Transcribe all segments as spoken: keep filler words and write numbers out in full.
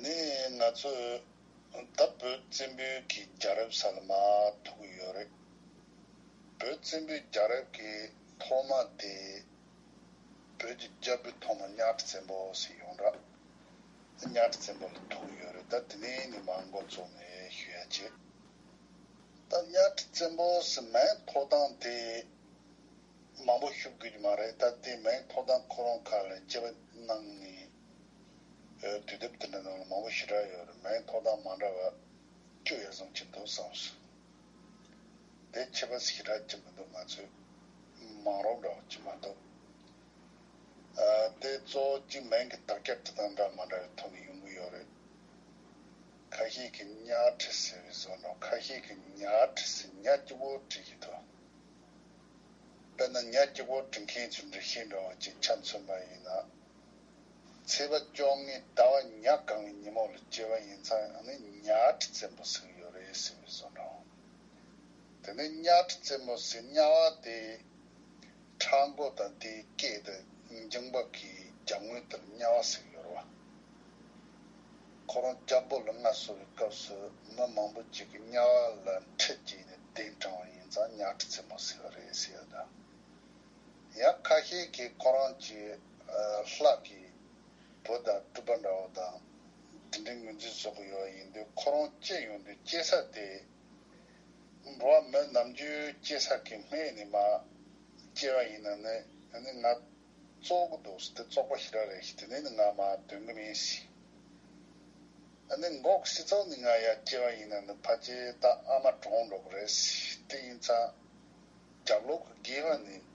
ནི་ང་ཚོས་ད་བོད་བཙན་པོའི་གི་རྒྱལ་རབས་ས་ལ་མར་ཐུག་གི་ཡོད་རེད། བོད་བཙན་པོའི་རྒྱལ་རབས་ཀྱི་ཐོག་མ་དེ་བོད་ཀྱི་རྒྱལ་པོའི་ཐོག་མ་གཉའ་ཁྲི་བཙན་པོ་ཟེར་ཡོང་ར། གཉའ་ཁྲི་བཙན་པོ་ལ་ཐུག་གི་ཡོད་རེད། ད་དེ་ནས་ནི་མར་འགོ་བཙུགས་ནས་ཞུ་ཡ་བྱེད། ད་གཉའ་ཁྲི་བཙན་པོ་ཟེར་མིང་ཐོགས་སྟངས་དེ་མང་པོ་ཞུ་དགོས་ཀྱི་མ་རེད། ད་དེ་མིང་ཐོགས་སྟངས་ཁོ་རང་ཁ་ལ་དཔྱད་པ་གནང་ནས་དུས་དེབ་དེ་འདྲ་ནང་ལ་མང་པོ་ཞེ་དྲག་ཡོད་རེད། མིང་ཐོགས་སྟངས་མ་འདྲ་བ་བཅུ་ཡར་སོང་གི་འདུག་བསམ་སོང་། དེ་ཁྱད་པར་ཞེ་དྲག་ཅིག་མི་འདུག་ང་ཚོས་མང་རོགས་འདྲ་བ་ཅིག་མ་གཏོགས། ཨ། དེ་གཙོ་བོ་གཅིག་མིང་གི་དག་ཆ་དེ་དང་འདྲ་མ་འདྲ་བའི་ཐོག་ནས་ཡོང་གི་ཡོད་རེད། ཁ་ཤས་ཀྱིས་གཉའ་ཁྲི་ཟེར་བའི་བཟོ་འདྲ། ཁ་ཤས་ཀྱིས་ཉ་ཁྲི་ཟེར། ཉ་གཅིག་པོ་བྲིས་ཀྱི་འདུག་དཔེར་ན་ཉ་གཅིག་པོ་འབྲི་མཁན་ཚོའི་འགྲེལ་བཤད་འདྲ་བ་ཅིག་ཆ་མཚོན་པ་ཡིན་ན། ཚེས་པ་བཅོ་ལྔའི་ཟླ་བ་ཉ་གང་བའི་ཉིན་མོ་ལ་སྐྱེས་པ་ཡིན་ཙང་ཨ་ནི་གཉའ་ཁྲི་བཙན་པོ་ཟེར་གྱི་ཡོད་རེད་ཟེར་བའི་བཟོ་འདྲ། དེ་ནས་གཉའ་ཁྲི་བཙན་པོ་ཟེར་གཉའ་བ་དེ་ཕྲག་མགོ་དང་དེའི་སྐེ་དང་འགྱིང་བག་གི་རྒྱབ་ངོས་དེར་གཉའ་བ་ཟེར་གྱི་ཡོད་རེད་བ། ཁོ་རང་རྒྱལ་པོ་ལ་མངའ་གསོལ་བའི་སྐབས་སུ་མི་མང་པོ་ཅིག་གིས་གཉའ་བ་ལ་ཁྲི་བརྒྱབ་ནས་གདན་དྲངས་པ་ཡིན་ཙང་གཉའ་ཁྲི་བཙན་པོ་ཟེར་བ་རེད་ཟེར་ཡ་དང་། ཡང་ཁ་ཤས་ཀྱིས་ཁོ་རང་གི་ཨ་ལྷ་གི་བུ་དང་སྤྲུལ་པ་འདྲ་བོ་དང་དེ་འདྲའི་ངོས་འཛིན་བཟོ་གི་ཡོད་པ་ཡིན་དུས། ཁོ་རང་སྐྱེས་ཡོང་དུས་སྐྱེས་ས་དེ་འགྲོ་བ་མི་ནམ་རྒྱུན་སྐྱེས་ས་གི་སྨད་ནས་མར་སྐྱེས་པ་ཡིན་ན་ནི་ཨ་ནི་ང་བཙོག་གི་འདུག་ཟེར། དེ་བཙོག་པ་ཞེ་དྲག་རེད་ཟེར། དེ་ནས་ནི་ང་མར་དོན་གི་མིན་ཟེར། ཨ་ནི་མགོ་གི་སྲིད་ཚོགས་ནས་ང་ཡར་སྐྱེས་པ་ཡིན་ན་ནི་ཕལ་ཆེར་ད་ཨ་མ་གྲོངས་འགྲོ་གི་རེད་ཟེར། དེ་ཡིན་ཙང་རྒྱབ་ལོགས་ཀྱི་སྒལ་པ་ནས་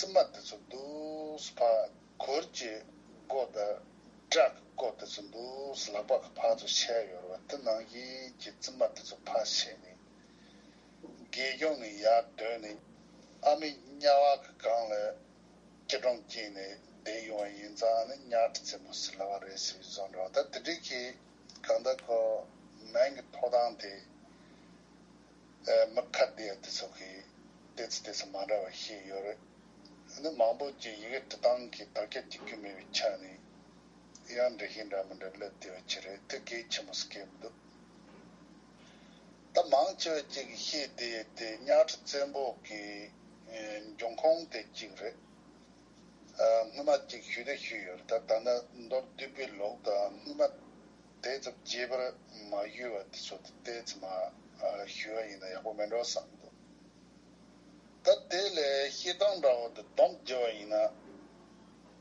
རྩིབ་མ་དེ་ཚོ་འདུག་སེ་ཕར་གུར་གྱི་སྒོ་དང་སྦྲ་གི་སྒོ་དེ་ཚོ་འདུག་སེ་ལག་པ་གིས་ཕར་ཚུར་བཤལ་ཡོད་རེད་བ། དེ་ནང་བཞིན་གྱི་རྩིབ་མ་དེ་ཚོ་ཕར་བཤལ་ནས་སྒལ་རྒྱང་ནས་ཡར་བསྡད་ནས་ཨ་མའི་གཉའ་བ་གི་སྒང་ལ་སྐྱིལ་ཀྲུང་བཅས་ནས་བསྡད་ཡོང་བ་ཡིན་ཙང་ནི་གཉའ་ཁྲི་བཙན་པོ་ཟེར་ལབ་པ་རེད་ཟེར་བཟོ་འདྲ་བ། ད་དེ་འདྲའི་གི་གང་ལྟར་ཁོ་མིང་གི་ཐོགས་སྟངས་དེ་ཨ་མི་ཁ་བདེ་ཡ་དེ་ཚོ་གིས་ཏོག་ཙམ་ཏོག་ཙམ་མ་འདྲ་བ་བཤད་ཡོད་རེད། ཨ་ནི་མང་པོ་ཅིག་ཡི་གེ་འབྲི་སྟངས་ཀྱི་དག་ཆ་གཅིག་གྱུར་མེད་པའི་ཆ་ནས་ཡང་འགྲེལ་བཤད་འདྲ་མི་འདྲ་སླེབས་བསྡད་པ་ཅིག་རེད། དེ་གལ་ཆེན་པོ་ཟེར་མཁན་མི་འདུག་ད་མང་ཆེ་བ་ཅིག་གིས་བཤད་བསྡད་ཡ་དེ་གཉའ་ཁྲི་བཙན་པོ་གི་ཨ་འབྱུང་ཁུངས་དེ་གཅིག་རེད། ཨ་སྔོན་མ་ཅིག་ཞུས་ད་ཞུས་ཡོད་རེད། ད་ད་ལྟ་མདོར་བསྡུས་པའི་ལུགས་དང་སྔོན་མ་དེ་ཙམ་རྒྱས་པར་མ་ཞུས་པ་དེ་ཚོ་དེ་ཙམ་མ་ཞུས་པ་ཡིན་ན་ཡག་པོ་མེད་འགྲོ་བསམ་འདུག་ད་དེ་ལས་བཤད་སྟངས་འདྲ་བོ་དེ་སྡོམ་བརྒྱབ་པ་ཡིན་ན།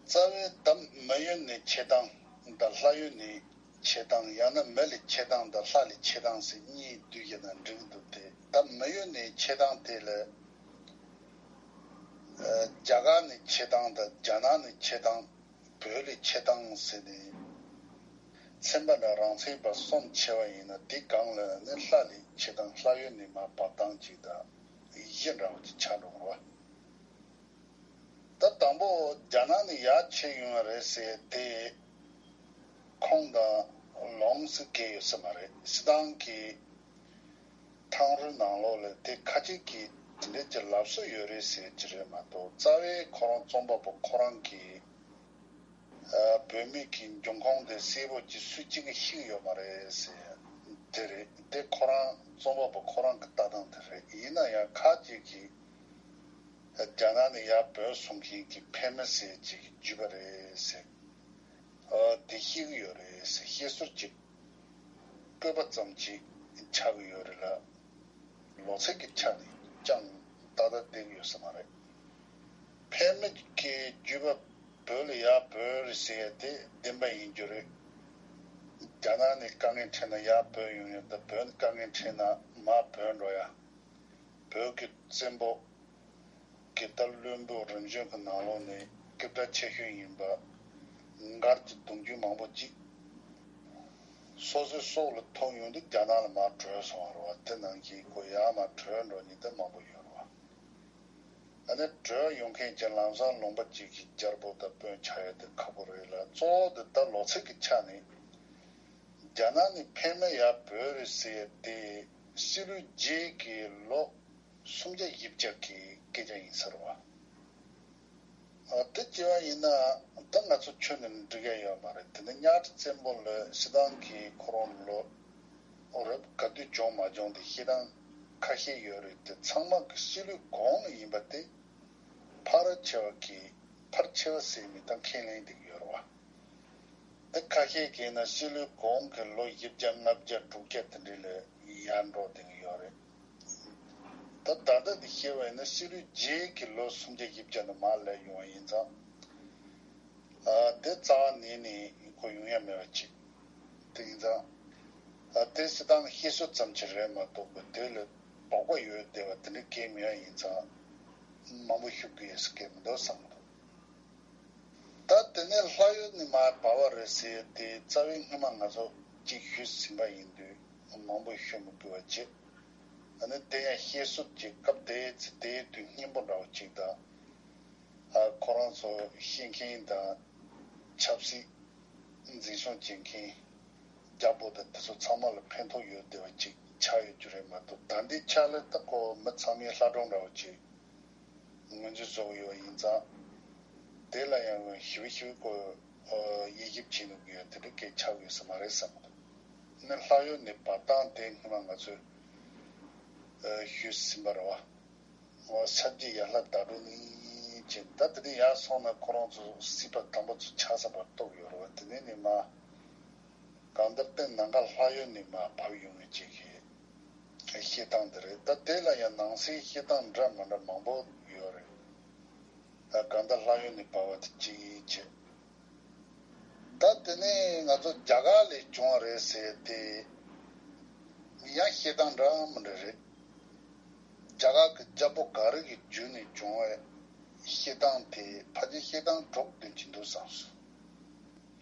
རྩ་བའི་ད་མི་ཡུལ་ནས་ཆད་སྟངས་དང་ལྷ་ཡུལ་ནས་ཆད་སྟངས། ཡང་ན་མི་ལས་ཆད་སྟངས་དང་ལྷ་ལས་ཆད་སྟངས་ཟེར་གཉིས་བསྡུས་བྱས་ན་འགྲིག་གི་འདུག་དེ་ད་མི་ཡུལ་ནས་ཆད་སྟངས་དེ་ལ། ཨ་རྒྱ་གར་ནས་ཆད་སྟངས་དང་རྒྱ་ནག་ནས་ཆད་སྟངས། བོད་ལས་ཆད་སྟངས་ཟེར་ནས་ཚན་པ་འདྲ་རང་ཚན་པ་གསུམ་ཕྱེ་བ་ཡིན་ན། དེ་སྒང་ལ་ནི་ལྷ་ལས་ཆད་སྟངས། ལྷ་ཡུལ་ནས་མར་བབས་སྟངས་ཅིག་དང་གཞི་འདྲ་བོ་ཅིག་ཆགས་འགྲོ་གི་རེད་བ། ད་དང་པོ་རྒྱ་ནག་ནས་ཡར་ཆད་ཡོང་བ་རེད་ཟེར་དེ་ཁུངས་དང་ལུང་ཟེར་གང་ཡོད་ས་མ་རེད། སྤྱིར་བཏང་གི་ཐང་རུལ་ནང་ལོགས་ལ་དེ་ཁ་ཅིག་གིས་དེ་འདྲའི་ཅིག་ལབ་སྲོལ་ཡོད་རེད་ཟེར་གྱི་རེད་མ་གཏོགས། རྩ་བའི་ཁོ་རང་རྩོམ་པ་པོ་ཁོ་རང་གིས་ཨ་བོད་མི་གི་འབྱུང་ཁུངས་དེ་གསལ་པོ་ཅིག་སུ་གཅིག་གིས་ཤེས་ཀྱི་ཡོད་མ་རེད་ཟེར་དེ་རེད། དེ་ཁོ་རང་རྩོམ་པ་པོ་ཁོ་རང་གི་ལྟ་སྟངས་དེ་རེད། ཡིན་ན་ཡང་ཁ་ཅིག་གིས་རྒྱ་ནག་ནས་ཡར་བོད་སོང་མཁན་གྱི་ཕེབས་མི་ཟེར་ཅིག་བརྒྱུད་པ་རེད་ཟེར། ཨ་དེ་ཤེས་ཀྱི་ཡོད་རེད་ཟེར། བཤད་སྲོལ་ཅིག་བཀོད་པ་ཙམ་ཅིག་ཆགས་ཀྱི་ཡོད་རེད་ལ། ལོ་ཚད་ཀྱི་ཆ་ནས་ཅང་ཏག་ཏག་བསྡད་ཀྱི་ཡོད་ས་མ་རེད། ཕེབས་མི་གི་བརྒྱུད་པ་བོད་ལ་ཡར་བོད་རེད་ཟེར་ཡ་དེ་བདེན་པ་ཡིན་རྒྱུ་རེད། རྒྱ་ནག་ནས་དཀའ་ངལ་འཕྲད་ན་ཡར་བོད་ཡོང་ཡ་དང་། བོད་ནས་དཀའ་ངལ་འཕྲད་ན་མར་བོད་འགྲོ་ཡ། བོད་ཀྱི་བཙན་པོ་གི་ད་བློན་པོ་རིམ་བྱོན་གྱི་ནང་ལོགས་ནས་སྐད་གྲགས་ཆེ་ཤོས་ཡིན་པ་མགར་གྱི་གདུང་རྒྱུད་མང་པོ་ཅིག་སོ་སོའི་སྲོག་ལ་ཐུག་ཡོང་དུས་རྒྱ་ནག་ལ་མར་བྲོས་སོང་བ་རེད་བ། དེ་ནང་བཞིན་ཁོ་ཡར་མར་བྲོས་འགྲོ་མཁན་དེ་མང་པོ་ཡོད་རེད་བ། ཨ་ནི་བྲོས་ཡོང་མཁན་གྱི་ལམ་སང་ལུང་པ་གཅིག་གི་རྒྱལ་པོ་དང་དཔོན་ཆགས་ཡ་དེ་ཁག་པོ་རེད་ལ། གཙོ་བོ་དེ་ད་ལོ་ཚད་ཀྱི་ཆ་ནས་རྒྱ་ནག་ནས་ཕེབས་མི་ཡར་བོད་རེད་ཟེར་ཡ་དེ་སྤྱི་ལོའི་རྗེས་ཀྱི་ལོ་སུམ་བརྒྱ་བཞི་བརྒྱ་གི་སྐད་ཆ་ཡིན་ས་རེད་བ། ཨ། དེ་བྱས་པ་ཡིན་ན་ད་ང་ཚོ་ཁྱོན་ནས་འགྲིག་ཡ་ཡོད་མ་རེད། དེ་ནི་གཉའ་ཁྲི་བཙན་པོ་ལ་སྤྱིར་བཏང་གི་ཁོ་རང་ལོ་རབས་ག་དུས་བྱུང་མ་བྱུང་དེ་བཤད་སྟངས་ཁ་ཤས་ཡོད་རེད། དེ་ཚང་མ་གི་སྤྱི་ལོའི་གོང་ལ་ཡིན་པ་དེ་ཕལ་ཆེ་བ་གི་ཕལ་ཆེ་བ་ཟེར་མི་དང་ཁས་ལེན་འདུག་ཡོད་རེད་བ། དེ་ཁ་ཤས་ཀྱིས་ན་སྤྱི་ལོའི་གོང་གི་ལོ་བཞི་བརྒྱ་ལྔ་བརྒྱ་དྲུག་བརྒྱ་དེ་འདྲ་ལ་ཡར་འགྲོ་བསྡད་ཀྱི་ཡོད་རེད། ད་ད་ལྟ་འདི་བཤད་པ་ཡིན་ན་སྤྱི་ལོའི་རྗེས་ཀྱི་ལོ་སུམ་བརྒྱ་བཞི་བརྒྱ་ནས་མར་སླེབས་ཡོང་བ་ཡིན་ཙང་། ཨ། དེ་རྩ་བ་ནས་ནས་གོ་ཡོང་ཡ་མེད་པ་ཅིག་དེ་ཡིན་ཙང་། ཨ། དེ་སྤྱིར་བཏང་བཤད་སྲོལ་ཙམ་ཅིག་རེད་མ་གཏོགས་པ་དེ་ལ་དོགས་པ་ཡོད་བསྡད་པ་དེ་འདྲ་གང་ཡང་མེད་པ་ཡིན་ཙང་། མང་པོ་ཞུ་དགོས་ཡ་ཟེར་མཁན་མི་འདུག་བསམ་གྱི་འདུག་ད་དེ་ནས་ལྷ་ཡུལ་ནས་མར་བབས་པ་རེད་ཟེར་དེ་རྩ་བའི་སྔོན་མ་ང་ཚོ་གཅིག་ཞུས་ཟིན་པ་ཡིན་དུས་མང་པོ་ཞུ་མི་དགོས་པ་བྱས། ཨ་ནི་དེ་ཡང་བཤད་སྲོལ་གྱི་སྐབས་དེའི་ཚེ་དེའི་དུས་སྙན་པོ་འདྲ་བོ་ཅིག་དང་། ཨ། ཁོ་རང་ཚོ་བཤད་མཁན་དང་ཆབ་སྲིད་འཛིན་སྐྱོང་བྱེད་མཁན་རྒྱལ་པོ་དང་དེ་ཚོ་ཚང་མ་ལ་ཕན་ཐོགས་ཡོད་བསྡད་པ་ཅིག་ཆགས་ཡོད་རྒྱུ་རེད་མ་གཏོགས། ད་ལྟའི་ཆ་ལ་ད་ཁོ་མི་ཚང་མའི་ལྷ་སྒྲུང་འདྲ་བོ་ཅིག་ངོས་འཛིན་བཟོ་གི་ཡོད་ཡིན་ཙང་། དེ་ལ་ཡང་ཞིབ་ཞིབ་ཀོ་དབྱེ་ཞིབ་བྱེད་ནུས་ཀྱི་ཡོད་དེ་འདྲ་སྐད་ཆགས་ཡོད་ས་མ་རེད་བསམ་གི་འདུག་ནི་ལྷ་ཡུལ་ནས་བབས་སྟངས་དེ་སྔོན་མ་ང་ཚོས་ཞུས་ཟིན་པ་རེད་བ། ས་རྒྱུས་ཡར་ལྷ་ཟླ་གྲོ་ནས་ཅེས། ད་དེ་ནས་ཡར་སོང་ན་ཁོ་རང་ཚོ་སྲིད་པ་དང་པོ་ཚོ་ཆགས་ས་པར་གཏོགས་ཡོད་རེད་བ། དེ་ནས་ནི་མ། གང་ལྟར་དེ་ནང་ག་ལྷ་ཡུལ་ནས་མར་བབས་ཡོང་བའི་ཅིག་གི་བཤད་སྟངས་འདི་རེད། ད་དེ་ལ་ཡང་ནང་གསེས་བཤད་སྟངས་འདྲ་མི་འདྲ་མང་པོ་ཡོད་རེད། ད་གང་ལྟར་ལྷ་ཡུལ་ནས་བབས་པ་དེ་གཅིག་བྱས། ད་དེ་ནས་ང་ཚོ་རྒྱ་གར་ལས་བྱུང་བ་རེད་ཟེར་ཏེ། ཡང་བཤད་སྟངས་འདྲ་མི་འདྲ་རེད། རྒྱ་གར་གྱི་རྒྱལ་པོ་ག་རེ་གི་བརྒྱུད་ནས་བྱུང་བའི་བཤད་སྟངས་དེ་ཕལ་ཆེར་བཤད་སྟངས་གྲོགས་དོན་གྱི་འདུག་བསམ་སོང་།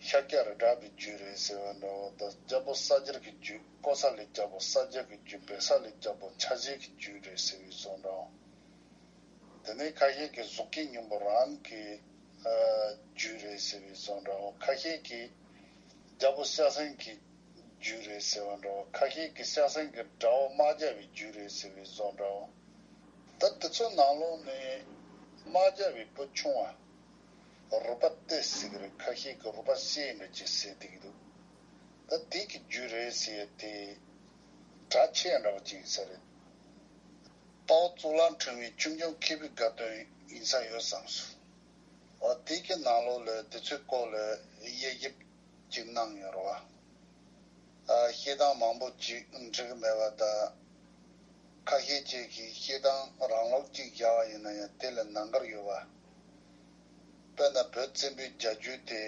ཤཱཀྱ་རི་དྭགས་པའི་རྒྱུད་རེད་ཟེར་བ་འདྲ་བོ་དང་། རྒྱལ་པོ་ས་སྐྱར་གྱི་རྒྱུད། ཀོ་ས་ལའི་རྒྱལ་པོ་ས་སྐྱར་གྱི་རྒྱུད། བེ་ས་ལའི་རྒྱལ་པོ་འཆར་གཞིའི་རྒྱུད་རེད་ཟེར་བའི་བཟོ་འདྲ་བོ། དེ་ནས་ཁ་ཤས་ཀྱིས་གཟུགས་སྐྱེས་སྙིང་པོ་རང་གི་རྒྱུད་རེད་ཟེར་བའི་བཟོ་འདྲ་བོ། ཁ་ཤས་ཀྱིས་རྒྱལ་པོ་སྐྱ་སེང་གི་རྒྱུད་རེད་ཟེར་བ་འདྲ་བོ། ཁ་ཤས་ཀྱིས་སྐྱ་སེང་གི་དགྲ་བོ་དམག་བརྒྱ་པའི་རྒྱུད་རེད་ཟེར་བའི་བཟོ་འདྲ་བོ། ད་དེ་ཚོ་ནང་ལོགས་ནས་དམག་བརྒྱ་པའི་བུ་ཆུང་བ་རུ་པ་ཏི་ཟེར་གི་རེད། ཁ་ཤས་ཀྱིས་རུ་པ་སེ་འདྲ་ཅིག་ཟེར་བསྡད་ཀྱི་འདུག་ད་དེ་གི་རྒྱུད་རེད་ཟེར་ཏེ་གྲགས་ཆེ་འདྲ་བ་ཅིག་ཡིན་ས་རེད། དཔའ་བོ་གཙུག་ལག་ཕྲེང་བའི་ཆོས་འབྱུང་མཁས་པའི་དགའ་སྟོན་ཡིན་ས་ཡོད་བསམ་སོང་། འོ་དེ་གི་ནང་ལོགས་ལ་དེ་ཚོའི་སྐོར་ལ་དབྱེ་ཞིབ་ཅིག་གནང་ཡོད་རེད་བ། ཨ། བཤད་སྟངས་མང་པོ་ཅིག་འགྲིག་གི་མེད་པ་དང་། ཁ་ཤས་ཅིག་གིས་བཤད་སྟངས་རང་ལོག་ཅིག་བཞག་པ་ཡིན་ན་ཡང་དེ་ལ་ནང་འགལ་ཡོད་པ། དཔེར་ན་བོད་བཙན་པོའི་རྒྱལ་རྒྱུད་དེ་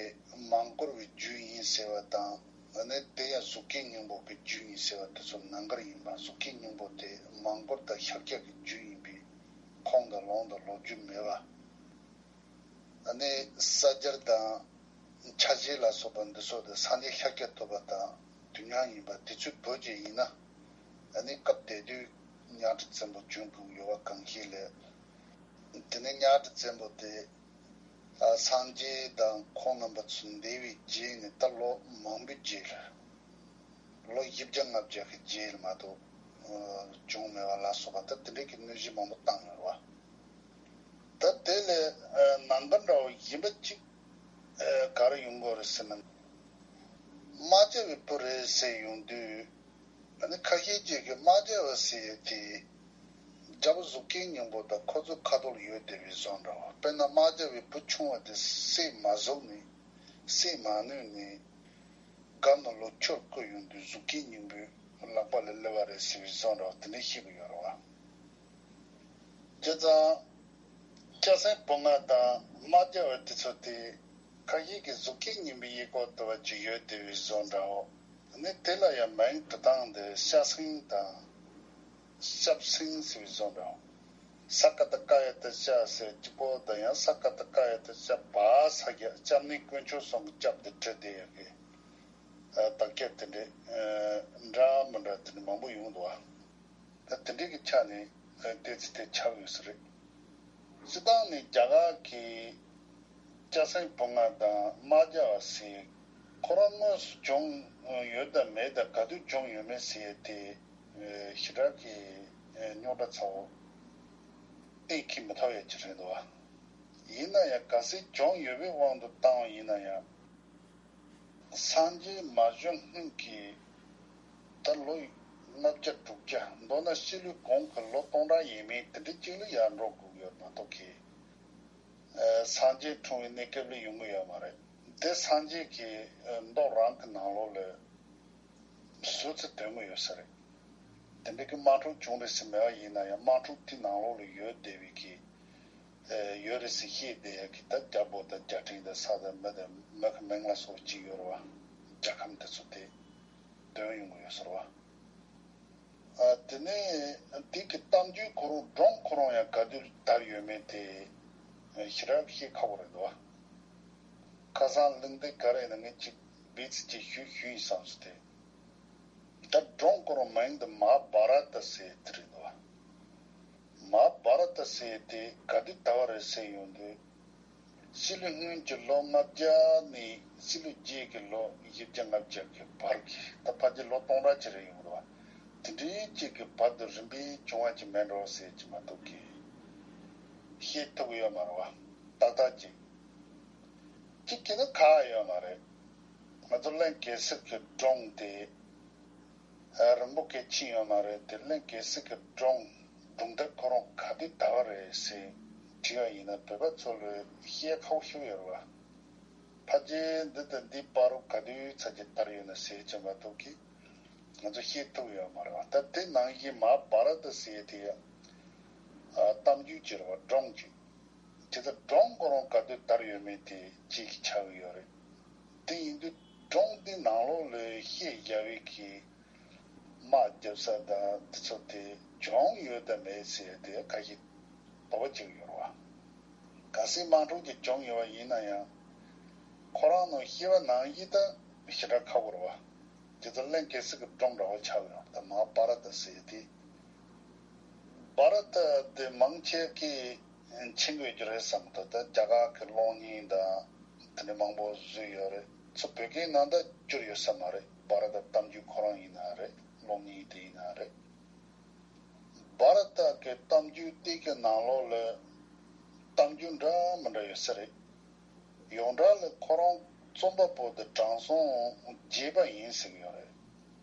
མང་སྐོར་བའི་རྒྱུད་ཡིན་ཟེར་བ་དང་། ཨ་ནི་དེ་ཡང་གཟུགས་སྐྱེས་སྙིང་པོ་གི་རྒྱུད་ཡིན་ཟེར་བ་དེ་ཚོ་ནང་འགལ་ཡིན་པ། གཟུགས་སྐྱེས་སྙིང་པོ་དེ་མང་སྐོར་དང་ཤཱཀྱ་གི་རྒྱུད་ཡིན་པས་ཁུངས་དང་ལུང་དང་ལོ་རྒྱུས་མེད་པ། ཨ་ནི་ས་སྐྱར་དང་འཆར་གཞི་ལ་སོགས་པ་འདི་ཚོ་དེ་སངས་རྒྱས་ཤཱཀྱ་ཐུབ་པ་དང་དུས་མཉམ་ཡིན་པ། དེ་ཚོའི་བོད་ཀྱི་ཡིན་ན། ཨ་ནི་སྐབས་དེ་དུས་གཉའ་ཁྲི་བཙན་པོ་བྱོན་དགོས་ཡོད་པ་གང་ཤེས་ལས། དེ་ནས་གཉའ་ཁྲི་བཙན་པོ་དེ་ཨ་སངས་རྒྱས་དང་ཁོང་རྣམ་པ་ཚོ་འདས་པའི་རྗེས་ནས་ད་ལོ་མང་པོའི་རྗེས་ལ། ལོ་བཞི་བརྒྱ་ལྔ་བརྒྱ་གི་རྗེས་ལ་མ་གཏོགས་ཨ་བྱུང་མེད་པ་ལ་སོགས་པ། ད་དེ་འདྲའི་གི་གནས་གཞི་མང་པོ་བཏང་ཡོད་རེད་བ། ད་དེ་ལས་ཨ་ནང་འགལ་འདྲ་བོ་གཞན་པ་གཅིག་ཨ་ག་རེ་ཡོང་གི་ཡོད་རེད་ཟེར་ན། དམག་བརྒྱ་པའི་བུ་རེད་ཟེར་ཡོང་དུས། ཨ་ནི་ཁ་ཤས་ཅིག་གིས་དམག་བརྒྱ་པ་ཟེར་ཡས་དེ་རྒྱལ་པོ་གཟུགས་སྐྱེས་སྙིང་པོ་དང་ཁོ་ཚོ་ཁ་ཐོག་ལ་ཡོད་བསྡད་པའི་བཟོ་འདྲ་བ། དཔེར་ན་དམག་བརྒྱ་པའི་བུ་ཆུང་བ་དེ་སྲས་མ་བཟུང་ནས། སྲས་མ་ནུས་ནས་སྒར་ནང་ལོག་ཆོས་བསྐོས་ཡོང་དུས་གཟུགས་སྐྱེས་སྙིང་པོའི་ལག་པ་ལ་སླེབས་པ་རེད་ཟེར་བའི་བཟོ་འདྲ་བ་དེ་འདྲ་བཤད་ཀྱི་ཡོད་རེད་བ། བྱས་ཙང་། སྐྱ་སེང་བུ་ལྔ་དང་དམག་བརྒྱ་པ་དེ་ཚོ་དེ་ཁ་ཤས་ཀྱིས་གཟུགས་སྐྱེས་སྙིང་པོའི་གཡས་སྐོར་དུ་བ་ཅིག་ཡོད་བསྡད་པའི་བཟོ་འདྲ་བོ། ནི་དེ་ལ་ཡང་མིང་འབྲི་སྟངས་དེ་སྐྱ་སེང་དང་སྐྱབས་སེང་ཟེར་བའི་བཟོ་འདྲ་བོ། ས་ཀ་བཏགས་སྐ་ཡ་བཏགས་སྐྱ་ཟེར་གཅིག་པོ་དང་། ཡང་ས་ཀ་བཏགས་སྐ་ཡ་བཏགས་སྐྱ་བ་ས་རྒྱ། སྐྱབས་གནས་དཀོན་མཆོག་གསུམ་གྱི་སྐྱབས་དེ་བྲིས་བསྡད་ཡོད་གི། ཨ། བཏགས་སྐྱ་དེ་འདྲའི་ཨ་འདྲ་མི་འདྲ་དེ་འདྲ་མང་པོ་ཡོང་འདུག་བ། ད་དེ་འདྲའི་གི་ཆ་ནས་ཨ་བལྟས་ཚེ་དེ་ཆགས་ཡོད་ས་རེད། སྤྱིར་བཏང་ནས་རྒྱ་གར་གྱི་སྐྱ་སེང་བུ་ལྔ་དང་དམག་བརྒྱ་པ་ཟེར་ཁོ་རང་དངོས་སུ་བྱུང་ཡོད་དམ་མེད་དམ། ག་དུས་བྱུང་ཡོད་མེད་ཟེར་ཡས་དེ་ཨ་ཞེ་དྲག་གི་ཨ་རྙོག་དྲ་ཚ་བོ་གཏན་འཁེལ་མི་ཐུབ་ཡ་ཅིག་རེད་འདུག་བ། ཡིན་ན་ཡང་གལ་སྲིད་བྱུང་ཡོད་པའི་དབང་དུ་བཏང་བ་ཡིན་ན་ཡང་། སངས་རྒྱས་མ་བྱོན་སྔོན་གྱི་ད་ལོ་ལྔ་བརྒྱ་དྲུག་བརྒྱ་མདོར་ན་ཕྱི་ལོའི་གོང་གི་ལོ་སྟོང་ཕྲག་ཡས་མས་དེ་འདྲ་གཅིག་ལ་ཡར་འགྲོ་དགོས་ཡོད་མ་གཏོགས་ཀྱི། ཨ། སངས་རྒྱས་འཁྲུངས་པའི་གནས་སྐབས་ལ་ཡོང་གི་ཡོད་མ་རེད། དེ་སངས་རྒྱས་ཀྱི་ཨ་མདོ་རང་གི་ནང་ལོགས་ལ་ཟུར་ཙམ་འདོན་གྱི་ཡོད་ས་རེད། དེ་འདྲ་གི་དམག་འཁྲུག་བྱུང་རེད་ཟེར་མེད་པ་ཡིན་ན་ཡང་། དམག་འཁྲུག་དེ་ནང་ལོགས་ལ་ཡོད་བསྡད་པའི་གི་ཨ་ཡོད་རེད་ཟེར་བཤད་བསྡད་ཡ་གི། ད་རྒྱལ་པོ་དང་རྒྱལ་ཕྲན་དང་ས་དང་མི་དང་མི་གི་མིང་ལ་སོགས་ཅིག་ཡོད་རེད་བ། རྒྱལ་ཁམས་དེ་ཚོ་དེ་འདོན་ཡོང་གི་ཡོད་ས་རེད་བ། ཨ། དེ་ནས་དེ་གི་གཏམ་རྒྱུད་ཁོ་རང་སྒྲུང་ཁོ་རང་ཡང་ག་དུས་དར་ཡོད་མེད་དེ་ཞེ་དྲག་བཤད་ཁག་པོ་རེད་འདུག། ཁ་སང་གླེང་སྟེགས་ག་རེ་ཡིན་ན་ངས་ཅིག་བེད་ཅིག་ཞུས་ཞུས་ཡིན་བསམ་སོང་སྟེ། ད་སྒྲུང་ཁོ་རང་མིང་འདི་མ་ཧཱ་བྷ་ར་ཏ་ཟེར་དེ་རེད་འདུག། མ་ཧཱ་བྷ་ར་ཏ་ཟེར་དེ་ག་དུས་དར་བ་རེད་ཟེར་ཡོང་དུས། སྤྱི་ལོའི་སྔོན་གྱི་ལོ་ལྔ་བརྒྱ་ནས་སྤྱི་ལོ་རྗེས་ཀྱི་ལོ་བཞི་བརྒྱ་ལྔ་བརྒྱ་གི་བར་གྱི། ད་ཕལ་ཆེར་ལོ་སྟོང་ཕྲག་ཅིག་རེད་ཡོང་རེད་བ། དེ་འདྲའི་ཅིག་གི་བར་དུ་རིམ་པས་བྱུང་བ་ཅིག་མེད་འགྲོ་ཟེར་གྱི་མ་གཏོགས་ཀྱི་བཤད་ཐུབ་ཀྱི་ཡོད་མ་རེད་བ། ཏག་ཏག་ཅིག་གཅིག་གིས་ནི་ཁག་ཡོད་མ་རེད། ང་ཚོ་ཀླན་གེ་སར་གྱི་སྒྲུང་དེ་རིང་པོ་གལ་ཆེ་ཡོད་མ་རེད་དེ། ཀླན་གེ་སར་གྱི་སྒྲུང་སྒྲུང་དེབ་ཁོ་རང་ག་དུས་དར་བ་རེད་ཟེར་དྲིས་པ་ཡིན་ན། བོད་པ་ཚོ་ལ་བཤད་ཁག་པོ་ཞིག་ཡོད་རེད་བ། ཕལ་ཆེར་འདི་དང་འདིའི་བར་དུ་ག་དུས་ཚར་གྱི་དར་ཡོད་ན་ཟེར་གྱི་མ་གཏོགས་ཀྱི་ང་ཚོ་ཤེས་ཐུབ་ཡོད་མ་རེད་བ། ད་དེ་ནང་བཞིན་མ་ཧཱ་བྷ་ར་ཏ་ཟེར་དེ་ཡང་གཏམ་རྒྱུད་ཅིག་རེད་བ། སྒྲུང་ཅིག། དེ་ལྟར་སྒྲུང་ཁོ་རང་ག་དུས་དར་ཡོད་མེད་དེ་གཅིག་ཆགས་ཀྱི་ཡོད་རེད། དེ་ཡིན་དུས་སྒྲུང་འདི་ནང་ལོགས་ལ་བཤད་བཞག་པའི་གི་དམག་རྒྱབ་ས་དང་དེ་ཚོ་དེ་བྱུང་ཡོད་དམ་མེད་ཟེར་དེ་ཁ་ཤས་དོགས་པ་བྱེད་ཀྱི་ཡོད་རེད་བ། གལ་སྲིད་དམག་འཁྲུག་ཅིག་བྱུང་ཡོད་པ་ཡིན་ན་ཡང་། ཁོ་རང་ནང་བཤད་པ་ནང་བཞིན་ད་ཞེ་དྲག་ཁག་པོ་རེད་བ། དེ་ཚོ་ཀླན་གེ་སར་གྱི་སྒྲུང་འདྲ་བོ་ཆགས་ཡོད་རེད། ད་མ་ཧཱ་བྷ་ར་ཏ་ཟེར་དེ། བྷ་ར་ཏ་དེ་མང་ཆེ་གིས་མཁྱེན་དགོས་ཀྱི་རེད་བསམ་གི་འདུག། ད་རྒྱ་གར་གྱི་གློག་བརྙན་དང་དེ་འདྲ་མང་པོ་བཟོས་ཡོད་རེད། ཚུར་བོད་སྐད་ནང་ད་བསྒྱུར་ཡོད་ས་མ་རེད། བྷ་ར་ཏ་གཏམ་རྒྱུད་ཁོ་རང་ཡིན་ན་རེད། གློག་བརྙན་དེ་ཡིན་ན་རེད། བྷ་ར་ཏ་གི་གཏམ་རྒྱུད་དེ་གི་ནང་ལོགས་ལ་གཏམ་རྒྱུད་འདྲ་མི་འདྲ་ཡོད་ས་རེད། ཡོངས་གྲགས་ལ་ཁོ་རང་རྩོམ་པ་པོ་དེ་དྲང་སྲོང་རྒྱས་པ་ཡིན་ཟེར་གི་ཡོད་རེད།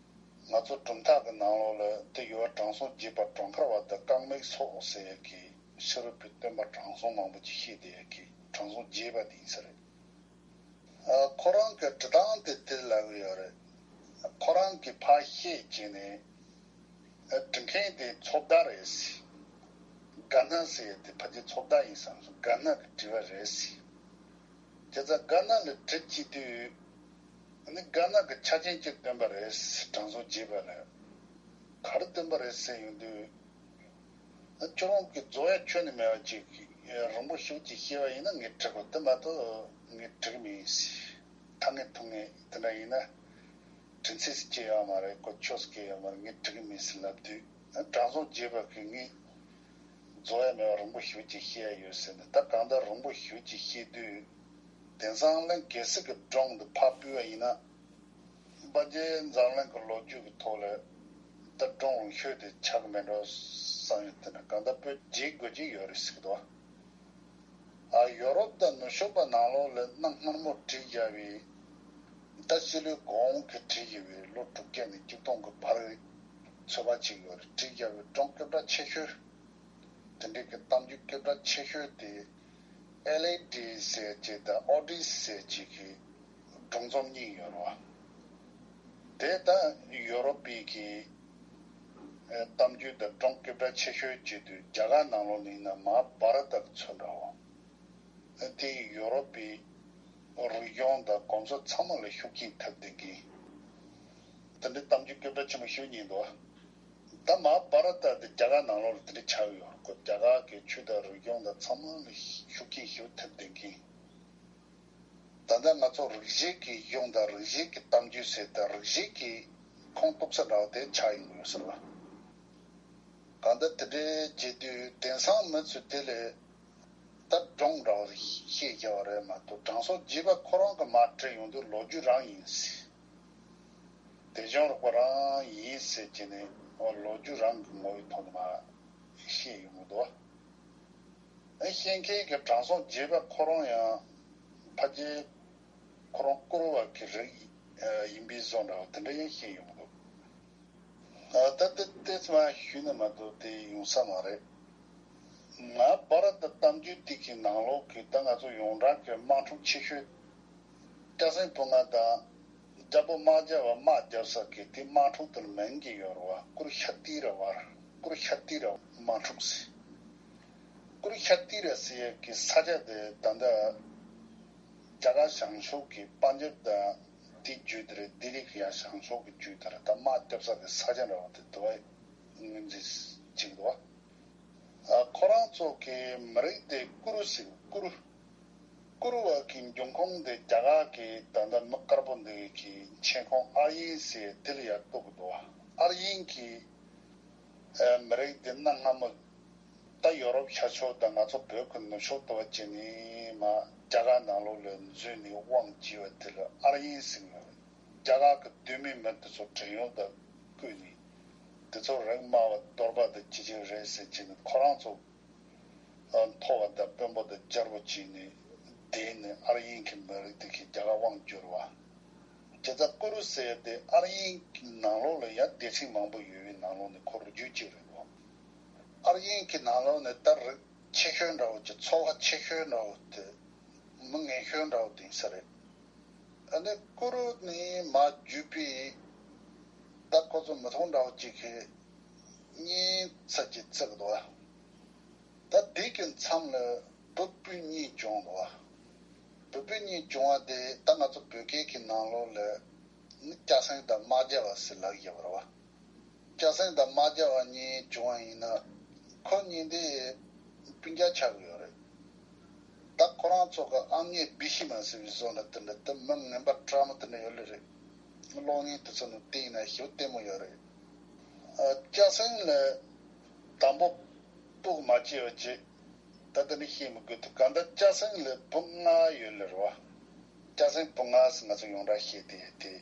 ང་ཚོ་གྲུབ་མཐའ་གི་ནང་ལོགས་ལ་དེ་ཡོད། དྲང་སྲོང་རྒྱས་པ་གྲོང་ཁྱེར་བ་དང་རྐང་མིག་སོགས་ཟེར་ཡ་གི་ཕྱི་རོལ་པའི་སྟོན་པ་དྲང་སྲོང་མང་པོ་ཅིག་བཤད་བསྡད་ཡ་གི་དྲང་སྲོང་རྒྱས་པ་དེ་ཡིན་ས་རེད། ཨ། ཁོ་རང་གི་འབྲི་སྟངས་དེ་དེ་ལབ་ཀྱི་ཡོད་རེད། ཁོ་རང་གིས་ཕར་བཤད་བྱས་ནས། ཨ། འབྲི་མཁན་དེ་ཚོགས་བདག་རེད་ཟེར། དགའ་སྣང་ཟེར་ཡ་དེ་ཕལ་ཆེར་ཚོགས་བདག་ཡིན་བསམ་སོང་། དགའ་སྣང་གིས་བྲིས་པ་རེད་ཟེར། དེ་ཙང་དགའ་སྣང་ལ་བྲིས་བྱེད་དུས། ཨ་ནི་དགའ་སྣང་གི་ཆ་རྐྱེན་གཅིག་བཏོན་པ་རེད་ཟེར། དྲང་སྲོང་རྒྱས་པ་ལ་ག་རེ་བཏོན་པ་རེད་ཟེར་ཡོང་དུས། ཨ། ཁྱོད་རང་གིས་རྫོགས་ཡ་ཁྱོན་ནས་མེད་པ་ཅིག་རིང་པོ་ཞེ་པོ་ཅིག་བཤད་པ་ཡིན་ན་ངས་འབྲི་དགོས། དེ་མ་གཏོགས་ངས་འབྲི་གི་མིན་ཟེར། ཐ་སྙད་ཐུང་ངེ་དེ་འདྲ་ཡིན་ན། དྲིན་ཚིག་སྐྱེ་ཡོད་མ་རེད། གོ་ཆོད་སྐྱེ་ཡོད་མ་རེད། ངས་འབྲི་གི་མིན་ཟེར་ལབ་དུས། དྲང་སྲོང་རྒྱས་པ་གིས་ངས་རྫོགས་ཡ་མེད་པ་རིང་པོ་ཞེ་པོ་ཅིག་བཤད་ཡ་ཡོད་ཟེར་ནས། ད་གང་ལྟར་རིང་པོ་ཞེ་པོ་ཅིག་བཤད་དུས། དེང་སང་ཀླན་གེ་སར་གྱི་སྒྲུང་འདི་ཕར་ཕུལ་བ་ཡིན་ན། དཔལ་ལྡན་འཛམ་གླིང་གི་ལོ་རྒྱུས་ཀྱི་ཐོག་ལ་ད་སྒྲུང་རིང་ཤོས་དེ་ཆགས་ཀྱི་མེད་འགྲོ་བསམ་ཡོད། དེ་ནི་གང་ལྟར་བོད་བརྗེད་དགོས་ཀྱི་ཡོད་རེད་ཟེར་གྱི་འདུག། ཨ། ཡོ་རོབ་དང་ནུབ་ཕྱོགས་པ་ནང་ལོགས་ལ་གནའ་སྔ་མོར་བྲིས་བཞག་པའི། ད་སྤྱི་ལོའི་གོང་གི་བྲིས་བཞག་པའི་ལོ་དྲུག་བརྒྱ་ནས་ཆིག་སྟོང་གི་བར་ཚོད་དཔག་ཅིག་ཡོད་རེད། བྲིས་བཞག་པའི་སྒྲུང་སྐད་གྲགས་ཆེ་ཤོས། དེ་འདྲའི་གི་གཏམ་རྒྱུད་སྐད་གྲགས་ཆེ་ཤོས་དེ་ཨེ་ལི་ཌི་ཟེར་གྱི་དང་ཨོ་ཌི་ཟེར་གྱི་གི་སྒྲུང་རྩོམ་གཉིས་ཡོད་རེད་བ། དེ་ད་ཡོ་རོབ་པའི་གི་ཨེ་གཏམ་རྒྱུད་དང་སྒྲུང་སྐད་གྲགས་ཆེ་ཤོས་བྱེད་དུས། རྒྱ་གར་ནང་ལོགས་ནས་ཡིན་ན་མ་ཧཱ་བྷ་ར་ཏ་གི་ཚོད་འདྲ་བོ། ཨེ་དེ་ཡོ་རོབ་པའི་རིག་གཞུང་དང་གོམས་སྲོལ་ཚང་མ་ལ་ཤུགས་རྐྱེན་ཐེབས་བསྡད་མཁན། དེ་འདྲའི་གཏམ་རྒྱུད་སྐད་གྲགས་ཆེན་པོ་ཞིག་རྙེད་འདུག་བ། ད་མ་ཧཱ་བྷ་ར་ཏ་དེ་རྒྱ་གར་ནང་ལོགས་ལ་དེ་འདྲ་ཆགས་ཡོད་རེད་ཀོ། རྒྱ་གར་གྱི་ཆོས་དང་རིག་གཞུང་དང་ཚང་མ་ལ་ཤུགས་རྐྱེན་ཞེ་པོ་ཐེབས་བསྡད་མཁན། ད་ལྟ་ང་ཚོ་རིག་གཞས་ཀྱི་གཞུང་དང་རིག་གཞས་ཀྱི་གཏམ་རྒྱུད་ཟེར་ཏེ་རིག་གཞས་ཀྱི་ཁུངས་གཏུགས་ས་འདྲ་བོ་དེ་ཆགས་ཡོང་གི་ཡོད་ཟེར་བ། གང་ལྟར་དེ་འདྲའི་བྱེད་དུས་དེང་སང་མི་ཚོས་དེ་ལས་ད་སྒྲུང་འདྲ་བོ་བཤད་བཞག་པ་རེད་མ་གཏོགས། དྲང་སྲོང་རྒྱས་པ་ཁོ་རང་གིས་མར་བྲིས་ཡོང་དུས་ལོ་རྒྱུས་རང་ཡིན་ཟེར། དེ་གཞུང་རོགས་པ་རང་ཡིན་ཟེར་གྱི་ནས་ལོ་རྒྱུས་རང་གི་ངོ་བོའི་ཐོག་ནས་མར་བཤད་ཡོང་གི་འདུག། ཨེ་བཤད་མཁན་གྱི་དྲང་སྲོང་རྒྱས་པ་ཁོ་རང་ཡང་ཕལ་ཆེར་ཁོ་རང་བཀུར་འོས་པ་གི་རིགས་ཡིན་པའི་བཟོ་འདྲ་བ་དེ་འདྲ་ཡང་བཤད་ཡོང་གི་འདུག་ད་ལྟ་ཏེ་ཙམ་ཞུས་ན་མ་གཏོགས་དེ་ཡོང་ས་མ་རེད། ང་བར་དུ་གཏམ་རྒྱུད་དེ་གི་ནང་ལོགས་ཀྱི་ད་ང་ཚོ་ཡོངས་གྲགས་ཀྱི་དམག་འཁྲུག་ཆེ་ཤོས། སྐྱ་སེང་བུ་ལྔ་དང་རྒྱལ་པོ་དམག་རྒྱལ་བ་དམག་རྒྱབ་ས་གི་དེ་དམག་འཁྲུག་དེར་མིང་གི་ཡོད་རེད་བ། ཀུར་ཤ་ཏི་ར་བར་ཀུར་ཤ་ཏི་ར་དམག་འཁྲུག་ཟེར། ཀུར་ཤ་ཏི་ར་ཟེར་ཡས་ཀྱི་ས་ཆ་དེ་ད་ལྟ་རྒྱ་གར་བྱང་ཕྱོགས་ཀྱི་པན་ཇབ་དང་དེ་བརྒྱུད་དེ་རེད། ལྡི་ལི་གི་ཡང་བྱང་ཕྱོགས་ཀྱི་བརྒྱུད་དེ་རེད། ད་དམག་རྒྱབ་ས་དེ་ས་ཆ་འདྲ་བ་དེ་དུ་བ་ངོས་འཛིན་བྱེད་ཀྱི་འདུག་བ། ཨ། ཁོ་རང་ཚོ་གི་མི་རིགས་དེ་ཀུ་རུ་ཟེར། ཀུ་རུ། ཀུ་རུ་བ་གི་འབྱུང་ཁུངས་དེ་རྒྱ་གར་གི་ད་ལྟ་མི་དཀར་པོ་འདི་གི་མཆན་ཁུང་ཨར་ཡིན་ཟེར་དེ་ལ་ཡར་གཏུགས་ཀྱི་འདུག་བ། ཨར་ཡིན་གྱི་ཨ། མི་རིགས་དེ་གནའ་སྔ་མོ་ད་ཡོ་རོབ་ཤར་ཕྱོགས་དང་ང་ཚོ་བོད་ཀྱི་ནུབ་ཕྱོགས་ལྟ་བུ་བྱས་ནས་མར་རྒྱ་གར་ནང་ལོགས་ལ་འཛུལ་ནས་དབང་བསྒྱུར་བ་དེ་ལ་ཨར་ཡིན་ཟེར་གྱི་ཡོད་རེད། རྒྱ་གར་གྱི་གདོད་མའི་མི་དེ་ཚོ་བྲན་གཡོག་དང་བརྐུས་ནས་དེ་ཚོ་རིགས་དམའ་བ་གཏོར་པ་དང་ཅི་ཅི་རེད་ཟེར་བྱས་ནས་ཁོ་རང་ཚོ་ཨ། མཐོ་བ་དང་དཔོན་པོ་དང་རྒྱལ་པོ་བྱས་ནས་དེ་ནས་ཨར་ཡིན་གྱི་མི་རིགས་དེ་གའི་རྒྱ་གར་དབང་བསྒྱུར་བ། བྱས་ཙང་ཀུ་རུ་ཟེར་ཡ་དེ་ཨར་ཡིན་གྱི་ནང་ལོགས་ལ་ཡང་སྡེ་ཚན་མང་པོ་ཡོད་པའི་ནང་ལོགས་ནས་ཁོ་རུ་རྒྱུད་གཅིག་རེད་འདུག་ཨར་ཡིན་གྱི་ནང་ལོགས་ནས་ད་རིགས་ཆེ་ཤོས་འདྲ་བོ་ཅིག་ཚོ་བ་ཆེ་ཤོས་འདྲ་བོ་དེ་མི་ངན་ཤོས་འདྲ་བོ་དེ་ཡིན་ས་རེད། ཨ་ནི་ཀུ་རུ་ནི་མ་བརྒྱུད་པའི་ད་ཁོ་ཚོ་མི་ཐོག་འདྲ་བོ་ཅིག་གིས་གཉིས་ཚར་གྱི་བརྩི་གི་འདུག་བ། ད་དེ་གི་མཚམས་ལ་བུ་སྤུན་གཉིས་བྱུང་འདུག་བ། བུ་སྤུན་གཉིས་བྱུང་བ་དེ་ད་ང་ཚོ་བོད་སྐད་ཀྱི་ནང་ལོགས་ལ་ནི་སྐྱ་སེང་དང་དམག་རྒྱལ་བ་ཟེར་ལབ་ཡོད་པ་རེད་བ། སྐྱ་སེང་དང་དམག་རྒྱལ་བ་གཉིས་བྱུང་བ་ཡིན་ན་ཁོ་གཉིས་དེ་སྤུན་ཀྱག་ཆགས་ཀྱི་ཡོད་རེད། ད་ཁོ་རང་ཚོ་གི་ཨ་མྱེས་བི་ཤི་མ་ཟེར་བའི་བཟོ་འདྲ་དེ་འདྲ་དེ་མི་ངན་པ་དྲག་མོ་དེ་འདྲ་ཡོད་ལེ་རེད། གློག་བརྙན་དེ་ཚོ་ནང་བལྟས་ན་ཞེ་པོ་ལྟད་མོ་ཡོད་རེད། ཨ། སྐྱ་སེང་ལ་དང་པོ་སྤུ་གུ་མ་སྐྱེས་པ་བྱས། ད་དེ་ནི་བཤད་མི་དགོས་འདུག་གང་ལྟར་སྐྱ་སེང་ལ་བུ་ལྔ་ཡོད་ལེ་རེད་བ། སྐྱ་སེང་བུ་ལྔ་ཟེར་ང་ཚོ་ཡོངས་གྲགས་བཤད་དེ་ཡོད་དེ།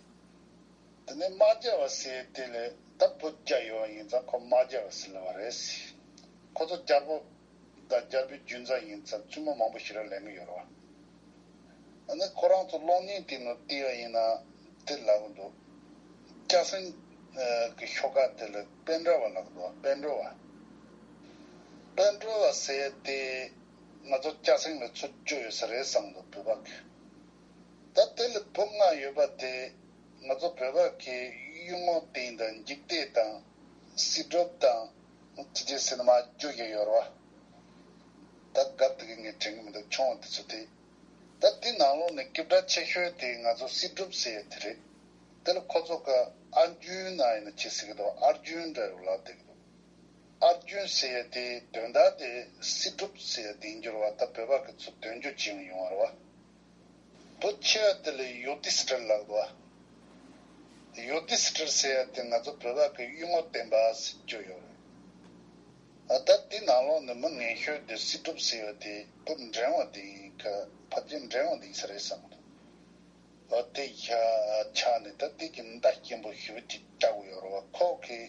དེ་ནས་དམག་རྒྱལ་བ་ཟེར་དེ་ལས་ད་བུ་བརྒྱ་ཡོད་པ་ཡིན་ཙང་ཁོ་དམག་རྒྱལ་བ་ཟེར་ལབ་པ་རེད་ཟེར། ཁོ་ཚོ་རྒྱལ་པོ་དང་རྒྱལ་པོའི་རྒྱུད་མཛའ་ཡིན་ཙང་བཙུན་མོ་མང་པོ་ཞེ་དྲག་ལེན་གི་ཡོད་རེད་བ། ཨ་ནི་ཁོ་རང་ཚོ་གློག་བརྙན་དེ་ནང་བལྟས་པ་ཡིན་ན་དེ་ལབ་གི་འདུག་སྐྱ་སེང་གི་ཤོག་ཁ་དེ་ལ་པཎ་གྲུབ་པ་ལབ་གི་འདུག་པཎ་གྲུབ་པ། པཎ་གྲུབ་པ་ཟེར་དེ་ང་ཚོ་སྐྱ་སེང་ལ་ཚུར་བསྐྱོད་ཡོད་ས་རེད་བསམ་གི་འདུག་བོད་པ་གི། ད་དེ་ལ་བུ་ལྔ་ཡོད་པ་དེ་ང་ཚོ་བོད་པ་གི་གཡུལ་ངོ་བསྟན་དང་འཇིག་རྟེན་དང་སྲིད་སྒྲུབ་དང་དེ་ཚོའི་སེམས་མ་བཅོས་ཀྱི་ཡོད་རེད་བ། ད་སྐབས་དེ་གི་ངས་དྲན་གི་མི་འདུག་ཆུང་བ་དེ་ཚོ་དེ། ད་དེ་ནང་ལོགས་ནས་སྐྱིད་སྒྲ་ཆེ་ཤོས་དེ་ང་ཚོ་སྲིད་སྒྲུབ་ཟེར་ཡ་དེ་རེད། དེ་ལ་ཁོ་ཚོ་ག་ཨར་ཇུན་ན་ཡིན་ན་ཅི་ཟེར་གི་འདུག་ཨར་ཇུན་འདྲ་ཡོད་ལབ་བསྡད་གི་འདུག་ཨར་ཇུན་ཟེར་ཡ་དེ་དོན་དག་དེ་སྲིད་སྒྲུབ་ཟེར་ཡ་དེ་ཡིན་རྒྱུ་རེད་བ། ད་བོད་པ་གི་ཚུར་དོན་འགྱུར་བྱེད་ཡོང་བ་རེད་བ། བུ་ཆེ་བ་དེ་ལ་ཡོ་དི་སི་ཊར་ལབ་འདུག་བ། ཡོ་དི་སི་ཊར་ཟེར་ཡ་དེ་ང་ཚོ་བོད་པ་གི་གཡུལ་ངོ་བསྟན་པ་ཟེར་རྒྱུ་ཡོད་རེད། ཨ། ད་དེ་ནང་ལོགས་ནས་མི་ངན་ཤོས་དེ་སྲིད་སྒྲུབ་ཟེར་བ་དེ་བུ་འགྲེང་བ་དེ་ཡིན་ཁ་ཕལ་ཆེར་འགྲེང་བ་དེ་ཡིན་ས་རེད་བསམ་གི་འདུག་ཨ། དེ་ཡ་ཆགས་ནས་ད་དེ་གི་མདའ་སྐྱེན་པོ་ཞེ་པོ་ཅིག་བཅག་གི་ཡོད་རེད་བ། ཁོ་གི་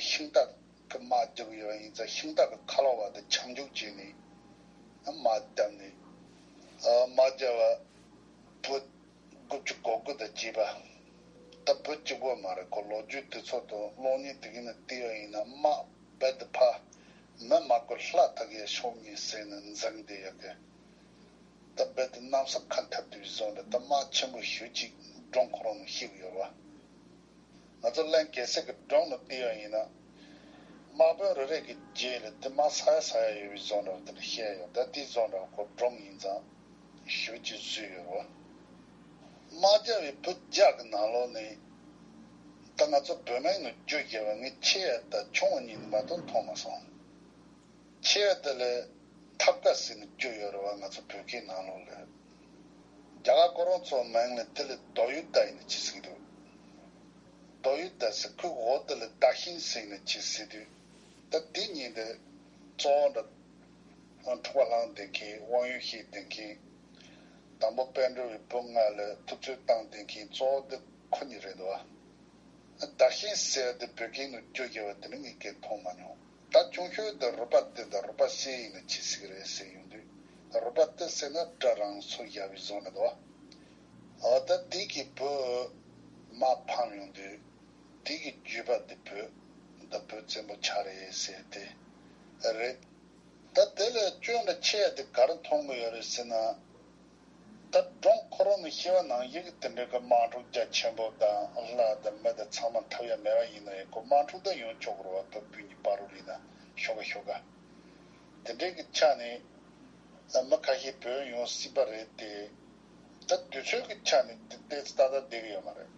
ཤིང་རྟ་གི་དམག་རྒྱབ་ཡོད་པ་ཡིན་ཙང་ཤིང་རྟ་གི་ཁ་ལོ་བ་དེ་ཆང་འཇུག་བྱས་ནས་དམག་བརྒྱབ་ནས། ཨ། དམག་རྒྱབ་པ་བུ་དགུ་བཅུ་གོ་དགུ་དང་བཅས་པ། ད་བུ་གཅིག་པོ་མ་རེད། ཁོ་ལོ་རྒྱུས་དེ་ཚོ་དང་གློག་བརྙན་དེ་གི་ནང་བལྟས་པ་ཡིན་ན་དམག་རྦད་དེ་ཕར་མི་མ་བསྐོར་ལྷ་ཐག་ཡ་ཤོག་ཉེ་ཟེར་ནས་འཛིང་བསྡད་ཡོད་གི། ད་རྦད་དེ་གནམ་ས་ཁ་འཐབ་དུས་བཟོ་འདྲ། ད་དམག་ཆེན་པོ་ཞེ་པོ་ཅིག་སྒྲུང་ཁོ་རང་ནང་བཤད་གི་ཡོད་རེད་བ། ང་ཚོ་ལན་གེ་སར་གྱི་སྒྲུང་ནང་བལྟས་པ་ཡིན་ན། དམག་དཔོན་རེ་རེ་གི་རྗེས་ལ་དེ་དམག་ས་ཡ་ས་ཡ་ཡོད་པའི་བཟོ་འདྲ་དེ་འདྲ་བཤད་ཡོད། ད་དེ་བཟོ་འདྲ་ཁོ་སྒྲུང་ཡིན་ཙང་ཞེ་པོ་ཅིག་བཟོས་ཡོད་རེད་བ། དམག་རྒྱལ་བའི་བུ་བརྒྱ་གི་ནང་ལོགས་ནས་ད་ང་ཚོ་བོད་སྨན་ནང་རྒྱུད་རྒྱས་པ་ངས་ཆེ་བ་དང་ཆུང་བ་གཉིས་ནི་མ་གཏོགས་མཐོང་མ་སོང་། ཆེ་བ་དེ་ལ་ཐབ་ཀ་ཟེར་ནས་བརྗོད་ཡོད་རེད་བ། ང་ཚོ་བོད་སྐད་ནང་ལོགས་ལ། རྒྱ་གར་ཁོ་རང་ཚོ་མིང་ལ་དེ་ལ་རྡོ་ཡུ་ཏ་ཡིན་ནི་ཅི་ཟེར་གི་འདུག་རྡོ་ཡུ་ཏ་ཟེར། ཁོའི་འོག་དེ་ལ་ད་ཤིན་ཟེར་ནི་ཅི་ཟེར་དུས། ད་དེ་གཉིས་དེ་གཙོ་བོ་འདྲ། འཁྲུག་པ་ལངས་བསྡད་མཁན། དབང་ཡོད་བཤད་བསྡད་མཁན། དང་པོ་པཎ་གྲུབ་པའི་བུ་ལྔ་ལ་ཐུབ་ཚོད་བཏང་བསྡད་མཁན་གཙོ་བོ་དེ་ཁོ་གཉིས་རེད་འདུག་བ། ད་ཤིན་ཟེར་དེ་བོད་སྐད་ནང་བསྒྱུར་བྱས་པ་དེ་ནི་ངས་སྐད་མཐོང་མ་མྱོང་། ད་ཆུང་ཤོས་དེ་རོ་པ་དེ་དང་རོ་པ་སེ་ཡིན་ན་ཅི་ཟིག་རེད་ཟེར་ཡོང་དུས། རོ་པ་དེ་ཟེར་ན་དགྲ་རང་སོ་ཡ་བའི་བཟོ་ནི་འདུག་ཨ་ད་དེ་གི་བུ་མ་ཕམ་ཡོང་དུས། དེ་གི་རྒྱུད་པ་དེ་བོད་ད་བོད་བཙན་པོ་ཆགས་རེད་ཟེར་དེ་རེད། ད་དེ་ལས་སྐྱོན་འདྲ་ཆེ་ཡ་དེ་ག་རེ་མཐོང་གི་ཡོད་རེད་ཟེར་ན། ད་འབྲོང་ཁོ་རང་ནི་ཤི་བ་ནང་བཞིན་གྱི་དེ་འདྲའི་གི་དམག་འཁྲུག་རྒྱ་ཆེན་པོ་དང་ལྷ་དང་མི་དང་ཚང་མ་འཐབ་ཡ་མེད་པ་ཡིན་ན་ཡང་ཁོ་དམག་འཁྲུག་ད་ཡོང་ཆོག་གི་རེད་བ། བོད་བོད་གཉིས་བར་རུ་ཡིན་ན་ཤོག་ག་ཤོག་ག་དེ་འདྲའི་གི་ཆ་ནས་མི་ཁ་ཤས་བོད་ཡོང་སྲིད་པ་རེད་དེ། ད་དུས་ཚོད་ཀྱི་ཆ་ནས་དེ་ཏོག་ཙམ་ཏག་ཏག་བསྡད་ཀྱི་ཡོད་མ་རེད།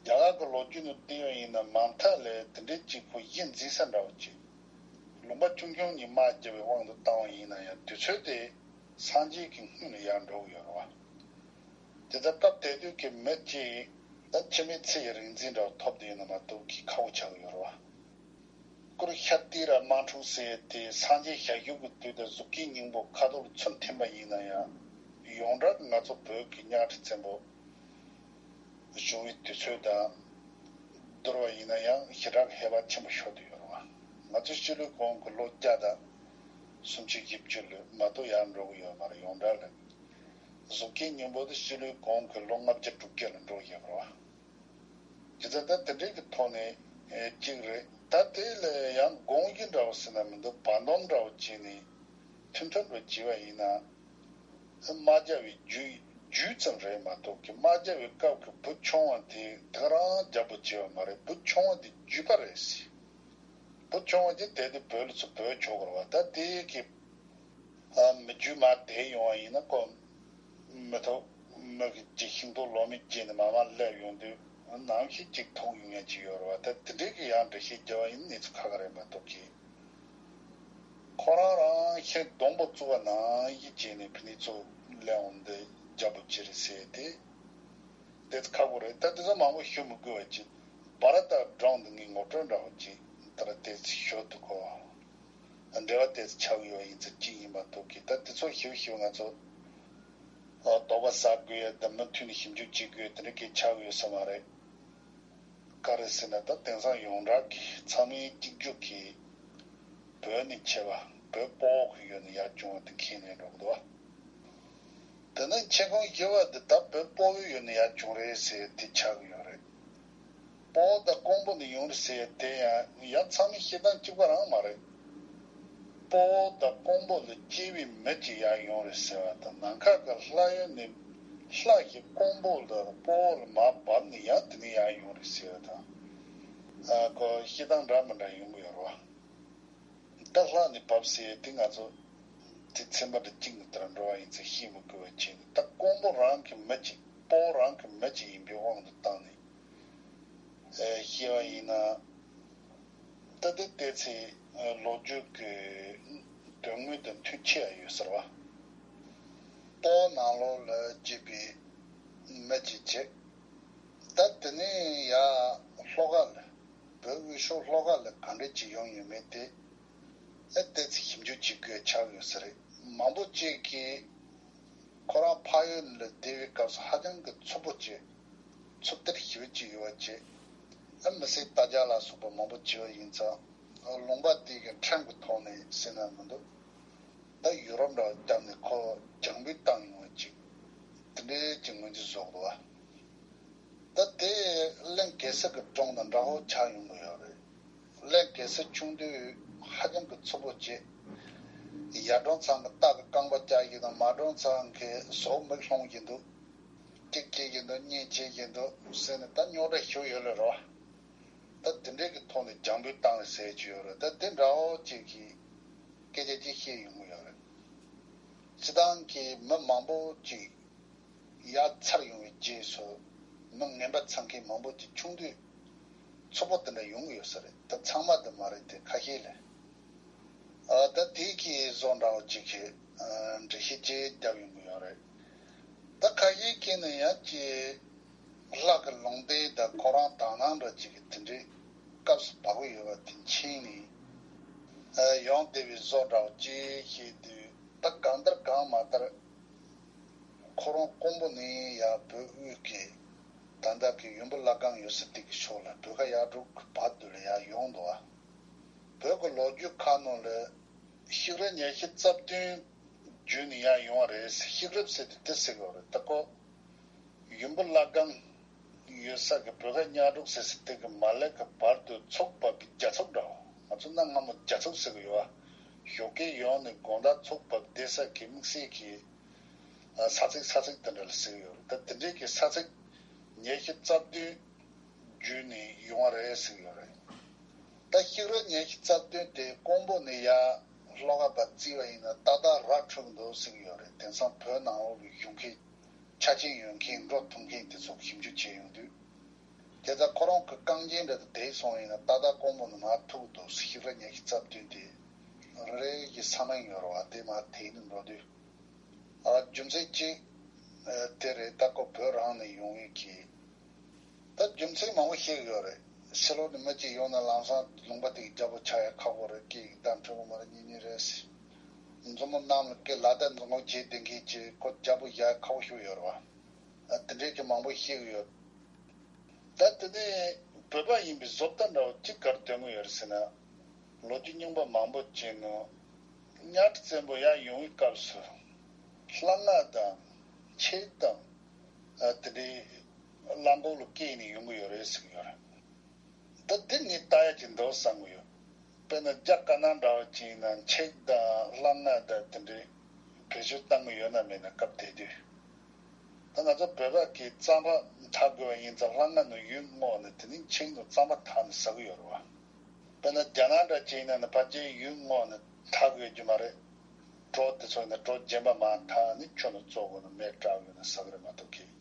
རྒྱ་གར་གྱི་ལོ་རྒྱུས་ནང་བལྟས་པ་ཡིན་ན་མ་མཐའ་ལས་དེ་འདྲའི་གཅིག་པུ་གཞི་འཛིན་ས་འདྲ་བོ་ཅིག་ལུང་པ་ཆུང་ཆུང་གཉིས་དམག་རྒྱབ་པའི་དབང་དུ་བཏང་བ་ཡིན་ན་ཡང་དུས་ཚོད་དེ་སངས་རྒྱས་ཀྱི་སྔོན་ལ་ཡར་འགྲོ་གི་ཡོད་རེད་བ། དེ་ལྟར་སྐབས་དེ་དུས་ཀྱི་མི་གཅིག་ད་འཆི་མེད་ཚེ་ཡི་རིག་འཛིན་འདྲ་བོ་ཐོབ་བསྡད་ཡོད་ན་མ་གཏོགས་ཀྱི་ཁག་པོ་ཆགས་ཀྱི་ཡོད་རེད་བ། སྐུར་ཤ་ཏི་ར་དམག་འཁྲུག་ཟེར་ཏེ་སངས་རྒྱས་ཞལ་བཞུགས་ཀྱི་དུས་དང་གཟུགས་སྐུའི་སྙིང་པོ་ཁ་དོག་ཚུར་འཐེན་པ་ཡིན་ན་ཡང་། ཡོངས་གྲགས་ཀྱི་ང་ཚོ་བོད་ཀྱི་གཉའ་ཁྲི་བཙན་པོ་བྱུང་བའི་དུས་ཚོད་དང་བསྡུར་བ་ཡིན་ན་ཡང་ཞེ་དྲག་ཧེ་བག་ཆེན་པོ་ཤོར་དུ་ཡོད་རེད་བ། ང་ཚོ་སྤྱི་ལོའི་གོང་གི་ལོ་བརྒྱ་དང་སུམ་ཅུ་བཞི་བཅུ་ལོ་མ་གཏོགས་ཡར་འགྲོ་གི་ཡོད་མ་རེད་ཡོངས་གྲགས་ལ། གཟུགས་སྐུའི་སྙིང་པོ་དེ་སྤྱི་ལོའི་གོང་གི་ལོ་ལྔ་བརྒྱ་དྲུག་བརྒྱ་ལ་འགྲོ་གི་ཡོད་རེད་བ། ཇི་ལྟར་ད་དེ་འདྲའི་གི་ཐོག་ནས་ཨེ་གཅིག་རེད། ད་དེ་ལས་ཡང་དགོངས་ཀྱི་འདྲ་བོ་ཟེར་ན་མི་འདུག་བར་འདོམས་འདྲ་བོ་བྱས་ནས་མཐུན་མཐུན་རུ་བྱས་པ་ཡིན་ན། དམག་རྒྱབ་པའི་རྒྱུད་རྒྱུད་ཙམ་རེད་མ་གཏོགས་ཀྱི་དམག་རྒྱབ་པའི་སྐབས་ཀྱི་བུ་ཆུང་བ་དེ་དེ་རང་རྒྱབ་པོ་བྱས་པ་མ་རེད། བུ་ཆུང་བ་དེ་རྒྱུད་པ་རེད་ཟེར། བུ་ཆུང་བ་དེ་དེ་དེ་བོད་ལ་ཚུར་བོད་ཆོག་གི་རེད་བ། ད་དེ་གི་ཨ་མི་རྒྱུད་མར་དེད་ཡོང་བ་ཡིན་ན་ཀོ་མི་ཐོག་མི་གི་ཅིག་ཤིང་ཏོག་ལོ་མའི་རྗེས་ནས་མར་མར་སླེབས་ཡོང་དུས་ནམ་ཞིག་ཅིག་ཐུག་ཡོང་ཡ་ཅིག་ཡོད་རེད་བ། ད་དེ་འདྲའི་གི་ཡང་འགྲེལ་བཤད་རྒྱབ་པ་ཡིན་ན་གནས་ཚུལ་ཁག་ཁག་རེད་མ་གཏོགས་ཀི། ཁོ་རང་རང་ཤིང་སྡོང་པོ་བཙུགས་པ་ནང་བཞིན་བྱས་ནས་ཕ་ནི་ཚོ་སླེབས་འོང་འདི་རྒྱབ་པོ་ཅི་རེད་ཟེར་ཏེ། དེ་ཁག་པོ་རེད། ད་དེ་ཚོ་མང་པོ་ཞུ་མི་དགོས་པ་ཅིག་བར་ད་སྒྲུང་འདི་ངའི་ངོ་སྤྲོད་འདྲ་བོ་ཅིག་ད་ར་དེ་ཚོ་ཞུ་འདུག་གོ། འབྲེལ་བ་དེ་ཚོ་ཆགས་ཡོད་ཡིན་ཚུལ་གཅིག་ཡིན་པ་འདུག་གི། ད་དེ་ཚོ་ཞིབ་ཞིབ་ང་ཚོ་ཨ་དོགས་པ་ཟ་དགོས་ཡ་དང་མུ་མཐུད་ནས་ཞིབ་འཇུག་བྱེད་དགོས་ཡ་དེ་འདྲ་གི་ཆགས་ཡོད་ས་མ་རེད། ག་རེ་ཟེར་ན་ད་དེང་སང་ཡོངས་གྲགས་ཀྱི་ཚང་མས་གཅིག་གྱུར་གྱིས་བོད་ནས་ཆད་པ་བོད་སྤོ་བོ་གི་ཡུལ་ནས་ཡར་བྱུང་བ་དེ་མཁྱེན་ནས་འགྲོ་གི་འདུག་བ། དེ་ནས་མཆེད་ཁུངས་བཞི་བ་འདི་ད་བོད་སྤོ་བོའི་ཡུལ་ནས་ཡར་བྱུང་རེད་ཟེར་དེ་ཆགས་ཀྱི་ཡོད་རེད། སྤོ་བོ་དང་ཀོང་པོ་ནས་ཡོང་རེད་ཟེར་དེ་ཡང་ཡང་ཚང་མའི་བཤད་སྟངས་གཅིག་པ་རང་མ་རེད། སྤོ་བོ་དང་ཀོང་པོ་ལ་སྐྱེས་པའི་མི་གཅིག་ཡར་ཡོང་རེད་ཟེར་བ་དང་ནམ་མཁའ་གི་ལྷ་ཡུལ་ནས་ལྷ་ཞིག་ཀོང་པོ་ལ་སྤོ་བོ་ལ་མར་བབས་ནས་ཡང་དེ་ནས་ཡར་ཡོང་རེད་ཟེར་བ་དང་། ཨ་ཁོ་བཤད་སྟངས་འདྲ་མི་འདྲ་ཡོང་གི་ཡོད་རེད་བ། ད་ལྷ་ནས་བབས་ཟེར་དེ་ང་ཚོ་དེ་ཚན་པ་འདྲ་གཅིག་ནས་དེར་འགྲོ་བ་ཡིན་ཚེ་ཤེས་མི་དགོས་པ་བྱས་ནས་ད་ཀོང་པོ་རང་གི་མི་གཅིག་སྤོ་བོ་རང་གི་མི་གཅིག་ཡིན་པའི་དབང་དུ་བཏང་ནས་ཨེ་བཤད་པ་ཡིན་ན། ད་དེ་བལྟས་ཚེ་ཨེ་ལོ་རྒྱུས་ཀྱི་དོན་དངོས་དང་མཐུན་ཆེ་བ་ཡོད་ཟེར་བ། སྤོ་བོ་ནང་ལོགས་ལ་སྐྱེས་པའི་མི་གཅིག་བྱས། ད་དེ་ནས་ཡར་ལྷོ་ཁ་ལ་བོད་དབུས་ཕྱོགས་ལྷོ་ཁ་ལ་ག་འདྲ་ཅིག་ཡོང་ཡོད་མེད་དེ་ཨེ་ཏོག་ཙམ་ཞིབ་འཇུག་བྱེད་དགོས་ཆགས་ཡོད་ས་རེད། མང་པོ་ཅིག་གིས་ཁོ་རང་ཕ་ཡུལ་ལ་བསྡད་པའི་སྐབས་སུ་ཧ་ཅང་གི་འཚུབ་པོ་བྱས། འཚུབ་སྟེ་ཞེ་པོ་ཅིག་ཡོད་པ་བྱས། ཨ་མི་སེར་ལྟ་རྒྱ་ལ་སོགས་པ་མང་པོ་བྱས་པ་ཡིན་ཙང་ལུང་པ་དེ་གི་ཁྲིམས་ཀྱི་ཐོག་ནས་ཟེར་ན་མི་འདུག་ད་ཡུ་རོབ་འདྲ་བ་བརྒྱབ་ནས་ཁོ་རྒྱང་འབུད་བཏང་ཡོང་བ་ཅིག་དེ་འདྲའི་ཅིག་ངོས་འཛིན་བཟོ་གི་འདུག་བ། ད་དེ་གླིང་གེ་སར་གྱི་སྒྲུང་དང་འདྲ་བོ་ཆགས་ཡོང་གི་ཡོད་རེད། གླིང་གེ་སར་ཆུང་དུས་ཧ་ཅང་གི་འཚུབ་པོ་བྱས། ཡར་འབྲོང་ཚང་གི་སྟག་གི་རྐང་པ་བཀྱག་བཞིན་དང་མར་འབྲོང་ཚང་གི་ཟོག་མིག་ལྷུང་བཞིན་འདུག་གཅིག་བྱེད་བཞིན་འདུག་གཉིས་བྱེད་བཞིན་འདུག་ཟེར་ནས་ད་རྙོག་དྲ་ཞུ་ཡོད་ལ་རོ། ད་དེ་འདྲའི་གི་ཐོག་ནས་རྒྱང་འབུད་བཏང་བའི་ཟས་ཅིག་ཡོད་རེད། ད་དེ་འདྲ་བོ་ཅིག་གི་སྐད་ཆ་ཅིག་བཤད་ཡོང་གི་ཡོད་རེད། སྤྱི་བཏང་གི་མི་མང་པོ་ཅིག་ཡར་ཚར་ཡོང་བའི་རྗེས་སུ་མི་ངན་པ་ཚང་མཁན་མང་པོ་ཅིག་ཆུང་དུས་འཚུབ་པོ་དེ་འདྲ་ཡོང་གི་ཡོད་ས་རེད། ད་ཚང་མ་དེ་མ་རེད་དེ་ཁ་ཤས་ལས། ཨ་ད་དེ་གི་བཟོ་འདྲ་བོ་ཅིག་གི་ཨ་འགྲེལ་བཤད་ཅིག་བརྒྱབ་ཡོང་གི་ཡོད་རེད། ད་ཁ་ཤས་ཀྱིས་ནི་ཡང་ཅིག་ལྷ་གི་ལུང་བསྟན་དང་ཁོ་རང་དག་སྣང་འདྲ་ཅིག་གི་དེ་འདྲའི་སྐབས་སུ་བབས་ཀྱི་ཡོད་པ་དེ་མཁྱེན་ནས་ཨ་ཡོང་བསྡད་པའི་བཟོ་འདྲ་བོ་ཅིག་བཤད་དུས་ད་གང་ལྟར་གང་མ་ལྟར་ཁོ་རང་ཀོང་པོ་ནས་ཡར་བོད་དབུས་ཀྱི་ད་ལྟ་གི་ཡུམ་བུ་བླ་སྒང་ཡོད་ས་དེ་གི་ཕྱོགས་ལ་བོད་ཁ་ཡར་འགྲོ་གི་བར་དུ་ལ་ཡར་ཡོང་འདུག་བ། བོད་ཀྱི་ལོ་རྒྱུས་ཁག་ནང་ལ་ཤིག་རལ་ཉི་ཤུ་རྩ་བདུན་བརྒྱུད་ནས་ཡར་ཡོང་བ་རེད། ཤིག་རལ་ཟེར་དུས་དེ་ཟེར་གི་ཡོད་རེད། ད་ཁོ་ཡུམ་བུ་བླ་སྒང་ཡོད་ས་གི་བོད་ཁ་གཉའ་གྲོག་ཟེར་ས་དེ་གི་མ་ལེ་གི་བར་དུ་ཚོགས་བབས་པའི་རྒྱ་ཚོགས་འདྲ་བོ། ང་ཚོ་གནའ་སྔ་མོ་རྒྱ་ཚོགས་ཟེར་གི་ཡོད་བ། ཞོགས་ཀས་ཡོང་ནས་དགོང་དག་ཚོགས་བབས་བསྡད་ས་གི་དམིགས་བསལ་གྱི་ས་ཚིགས་ས་ཚིགས་དེ་འདྲ་ལ་ཟེར་གི་ཡོད་རེད། ད་དེ་འདྲའི་གི་ས་ཚིགས་ཉི་ཤུ་རྩ་བདུན་བརྒྱུད་ནས་ཡོང་བ་རེད་ཟེར་གི་ཡོད་རེད། ད་ཤིག་རལ་ཉི་ཤུ་རྩ་བདུན་དེ་ཀོང་པོ་ནས་ཡར་ལྷོ་ཁ་བར་བརྩིས་པ་ཡིན་ན་ཏག་ཏག་ར་འཕྲོད་ཀྱི་འདུག་ཟེར་གི་ཡོད་རེད། དེང་སང་བོད་ནང་ལོགས་ལ་བཞུགས་མཁན་ཆ་རྐྱེན་ཡོད་མཁན་འགྲོ་ཐུབ་མཁན་དེ་ཚོ་ཞིབ་འཇུག་བྱས་ཡོང་དུས། དེ་ལྟར་ཁོ་རང་གི་རྐང་རྗེན་འདྲ་དེ་དེད་སོང་ཡིན་ན་ཏག་ཏག་ཀོང་པོ་ནས་མར་ཐུག་འདུག། ཤིག་རལ་ཉི་ཤུ་རྩ་བདུན་དེ་རེ་རེ་གི་ས་མིང་ཡོད་རེད་བ། དེ་མར་དེད་ནས་འགྲོ་དུས། ཨ་རྒྱུ་མཚན་གཅིག་ཨ་དེ་རེད། ད་ཁོ་བོད་རང་ནས་ཡོང་ཡས་ཀྱི་ད་རྒྱུ་མཚན་མང་པོ་ཤེས་ཀྱི་ཡོད་རེད། ཕྱི་ལོགས་ནས་མི་གཅིག་ཡོང་ན་ལམ་སང་ལུང་པ་དེ་གི་རྒྱལ་པོ་ཆགས་ཡ་ཁག་པོ་རེད། སྐད་ཀྱི་བརྡ་འཕྲོད་གི་མ་རེད། གཉིས་གཉིས་རེད། མཛུབ་མོ་གནམ་ལ་སྐད་ལ་ད་མཛུབ་མོ་བྱས་བསྡད་མཁན་གྱི་ཁོ་རྒྱལ་པོ་ཡ་ཁག་པོ་ཞིག་ཡོད་རེད་བ། ཨ་དེ་འདྲས་ཀྱི་མང་པོ་ཤེས་ཀྱི་ཡོད། ད་དེ་ནས་བོད་པ་ཡིན་པའི་བཟོ་ལྟ་འདྲ་བོ་གཅིག་ག་རེ་སྟོན་གྱི་ཡོད་རེད་ཟེར་ན། ལོ་རྒྱུས་རྙིང་པ་མང་པོ་ཅིག་ནང་གཉའ་ཁྲི་བཙན་པོ་ཡར་ཡོང་བའི་སྐབས་སུ་ལྷ་རྔ་དང་མཆེད་དང་ཨ་དེ་འདྲའི་གླང་གོག་ལ་སྐྱེས་ནས་ཡོང་གི་ཡོད་རེད་ཟེར་གྱི་ཡོད་རེད། ད་དེ་ངས་ལྟ་ཡ་ཅིག་འདུག་བསམ་གྱི་ཡོད། དཔེར་ན་རྒྱ་དཀར་ནག་འདྲ་བ་ཅིག་ཡིན་ན་མཆེད་དང་ལྷ་རྔ་དང་དེ་འདྲའི་བེད་སྤྱོད་བཏང་གི་ཡོད་ན་མེད་ན་སྐབས་དེ་དུས། ད་ང་ཚོ་བོད་པ་གིས་རྩམ་པ་འཐག་དགོས་པ་ཡིན་ཙང་ལྷ་རྔ་ནང་ཡོས་བརྔོགས་ནས་དེ་ནས་མཆེད་ནང་རྩམ་པ་འཐག་ནས་ཟ་གི་ཡོད་རེད་བ། དཔེར་ན་རྒྱ་ནག་འདྲ་ཅིག་ཡིན་ན་ནི་ཕལ་ཆེར་ཡོས་བརྔོགས་ནས་འཐག་དགོས་རྒྱུ་མ་རེད། གྲོ་དེ་ཚོ་ཡིན་ན་གྲོ་རྗེན་པ་མར་འཐག་ནས་ཆུ་ནང་བཙོ་དགོས་ན་མེ་བསྲེགས་ཡོད་ན་ཟ་གི་རེད་མ་གཏོགས་གི།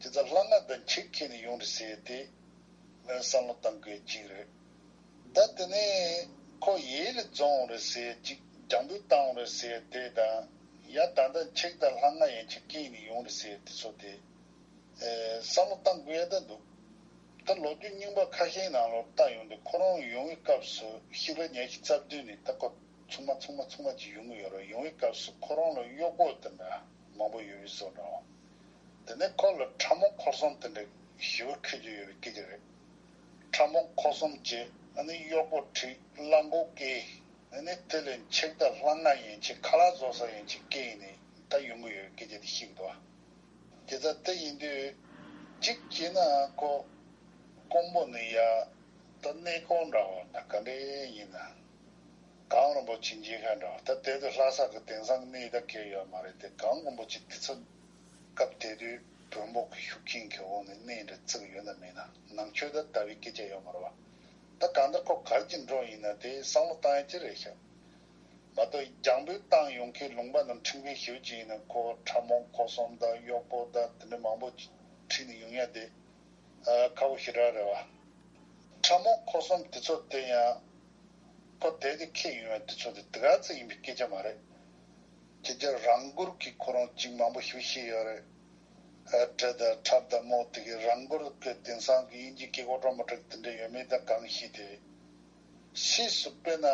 དེ་ཚོ་ལྷ་རྔ་དང་མཆེད་ཁྱེར་ནས་ཡོང་རེད་ཟེར་ཏེ། ངས་བསམ་བློ་བཏང་དགོས་ཅིག་རེད། ད་དེ་ནས་ཁོ་ཡུལ་ལ་རྫོང་རེད་ཟེར་ཅིག། རྒྱང་འབུད་བཏང་རེད་ཟེར་དེ་དང་། ཡ་ད་ལྟ་མཆེད་དང་ལྷ་རྔ་ཡན་ཆད་སྐྱེས་ནས་ཡོང་རེད་ཟེར་དེ་ཚོ་དེ། ཨེ་བསམ་བློ་བཏང་དགོས་ཡ་ད་འདུག། ད་ལོ་རྒྱུས་རྙིང་པ་ཁ་ཤས་ནང་ལོགས་ལྟ་ཡོང་དུས་ཁོ་རང་ཡོང་བའི་སྐབས་སུ་ཤིག་རལ་ཉི་ཤུ་རྩ་བདུན་ནས་ད་ཁོ་ཚང་མ་ཚང་མ་ཚང་མ་ཅིག་ཡོང་གི་ཡོད་རེད། ཡོང་བའི་སྐབས་སུ་ཁོ་རང་ལ་གཡོག་པོ་དེ་འདྲ་མང་པོ་ཡོད་པའི་བཟོ་འདྲ། དེ་ནས་ཁོ་ལ་ཁྲ་མོ་འཁོར་གསུམ་དེ་འདྲ་ཞེ་པོ་ཁྱད་ཆོས་ཡོད་པའི་སྐད་ཆ་རེད། ཁྲ་མོ་འཁོར་གསུམ་གྱི་ཨ་ནི་གཡོག་པོ་ཁྲི་གླང་གོག་སྐྱེས། ཨ་ནི་དེ་ལས་མཆེད་དང་ལྷ་རྔ་ཡན་ཆད་ཁ་ལག་བཟོ་ས་ཡན་ཆད་སྐྱེས་ནས་ད་ཡོང་གི་ཡོད་པའི་སྐད་ཆ་དེ་ཤེས་ཀྱི་འདུག། དེ་ལྟར་དེ་ཡིན་དུས་གཅིག་བྱས་ན་ཁོ་ཀོང་པོ་ནས་ཡར་ད་གནས་སྐོར་འདྲ་བ་ད་ག་འདྲས་ཡིན་ན། གངས་རིན་པོ་ཆེ་མཇལ་ཁ་འདྲ་བ། ད་དེ་དུས་ལྷ་ས་གི་དེང་སང་གནས་ད་གས་ཡོད་མ་རེད་དེ། གངས་རིན་པོ་ཆེ་དེ་ཚོ་སྐབས་དེ་དུས་བོན་པོ་གི་ཤུགས་རྐྱེན་གྱི་འོག་ནས་གནས་འདྲ་བརྩིགས་ཡོད་ན་མེད་ན་ནང་ཆོས་ད་ལྟ་བུའི་སྐད་ཆ་ཡོད་མ་རེད་བ། ད་གང་ལྟར་ཁོ་ག་རེ་གྱི་འགྲོ་ཡིན་ན་དེ་བསམ་བློ་བཏང་ཡ་ཅི་རེད་ཤག། མ་གཏོགས་རྒྱང་འབུད་བཏང་ཡོང་མཁན་ལུང་པ་ནང་ཁྲིམས་འགལ་ཞེ་པོ་ཅིག་ཡིན་ན་ཁོ་ཁྲ་མོ་འཁོར་གསུམ་དང་གཡོག་པོ་དང་དེ་འདྲ་མང་པོ་ཁྲིད་ནས་ཡོང་ཡ་དེ་ཨ་ཁག་པོ་ཞེ་དྲག་རེད་བ། ཁྲ་མོ་འཁོར་གསུམ་དེ་ཚོ་དེ་ཡང་ཁོ་དེ་དེ་ཁྱེར་ཡོང་བ་དེ་ཚོ་དེ་དེ་ག་ཚོད་ཡིན་པའི་སྐད་ཆ་མ་རེད། ཁྱེད་ཅག་རང་མགོར་གྱི་ཁོ་རང་གཅིག་མང་པོ་ཞིག་ཤེས་ཡོད་རེད། ཨ་གྲི་དང་ཁྲབ་དང་མོ་དེ་གི་རང་མགོར་གི་དེང་སང་གི་དབྱིན་ཇི་སྐད་ཀོ་ཀྲོ་མོ་ཀྲིག་དེ་འདྲ་ཡོད་མེད་དང་གང་ཤེས་ཏེ། ཕྱིས་སུ་དཔེར་ན་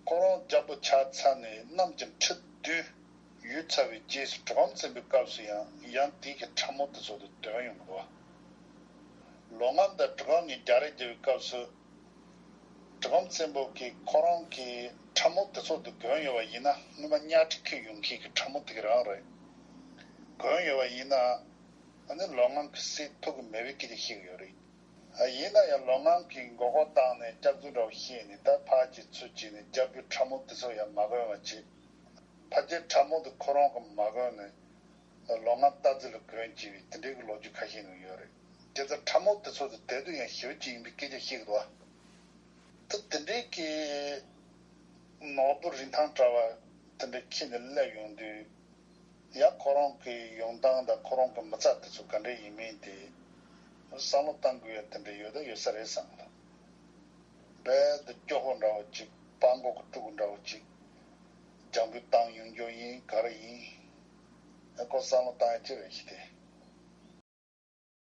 ཁོ་རང་རྒྱལ་པོ་ཆགས་ཚར་ནས་གནམ་གྱི་ཁྲི་བདུན་ཡོལ་ཚར་བའི་རྗེས་སུ་གྲི་གུམ་བཙན་པོའི་སྐབས་སུ་ཡང་ཡང་དེའི་གི་ཁྲ་མོ་དེ་ཚོ་དེ་འདོན་ཡོང་གི་འདུག། ལོ་ངམ་དང་གྲི་གུམ་གཉིས་རྒྱག་རེས་རྒྱག་པའི་སྐབས་སུ། གྲི་གུམ་བཙན་པོ་གིས་ཁོ་རང་གི་ཁྲ་མོ་དེ་ཚོ་དེ་གོན་ཡོད་པ་ཡིན་ན་སྔོན་མ་གཉའ་ཁྲི་ཁྱེར་ཡོང་མཁན་གྱི་ཁྲ་མོ་དེ་གི་རང་རེད། གོན་ཡོད་པ་ཡིན་ན་ཨ་ནི་ལོ་ངམ་གྱིས་བསད་ཐུབ་ཀྱི་མེད་པའི་སྐད་ཆ་བཤད་ཀྱི་ཡོད་རེད། ཨ་ཡིན་ན་ཡང་ལོ་ངམ་གྱིས་མགོ་སྐོར་བཏང་ནས་སྐྱག་རྫུན་འདྲ་བོ་བཤད་ནས་ད་ཕར་གྱི་ཚུར་གྱིས་ནས་རྒྱལ་པོའི་ཁྲ་མོ་དེ་ཚོ་ཡང་མ་གོན་པ་བྱས། ཕལ་ཆེར་ཁྲ་མོ་དེ་ཁོ་རང་གིས་མ་གོན་ནས་ལོ་ངམ་རྟ་རྫི་ལ་གོན་བྱས་པའི་དེ་འདྲའི་གི་ལོ་རྒྱུས་ཁ་ཤས་ནང་ཡོད་རེད། དེ་ཚོ་ཁྲ་མོ་དེ་ཚོ་དེ་དེ་དུས་ཡང་ཞེ་པོ་ཅིག་ཡིན་པའི་སྐད་ཆ་བཤད་ཀྱི་འདུག་བ། ད་དེ་འདྲའི་གི་ནོར་བུ་རིན་ཐང་བཀྲ་བ་དེ་འདྲ་ཁྱེར་ནས་སླེབས་ཡོང་དུས། ཡང་ཁོ་རང་གི་ཡོང་སྟངས་དང་ཁོ་རང་གི་མི་ཚེ་དེ་ཚོ་ག་འདྲ་ཡིན་མིན་དེ་བསམ་བློ་བཏང་དགོས་ཡ་དེ་འདྲ་ཡོད་ད་ཡོད་ས་རེད་བསམ་གི་འདུག། རྦད་དེ་སྐྱོ་པོ་འདྲ་བོ་ཅིག། སྤྲང་པོ་གི་ཕྲུ་གུ་འདྲ་བོ་ཅིག། རྒྱང་འབུད་བཏང་ཡོང་རྒྱུ་ཡིན་ག་རེ་ཡིན། ཨ་ཁོ་བསམ་བློ་བཏང་ཡ་ཅི་རེད་ཤི་དེ།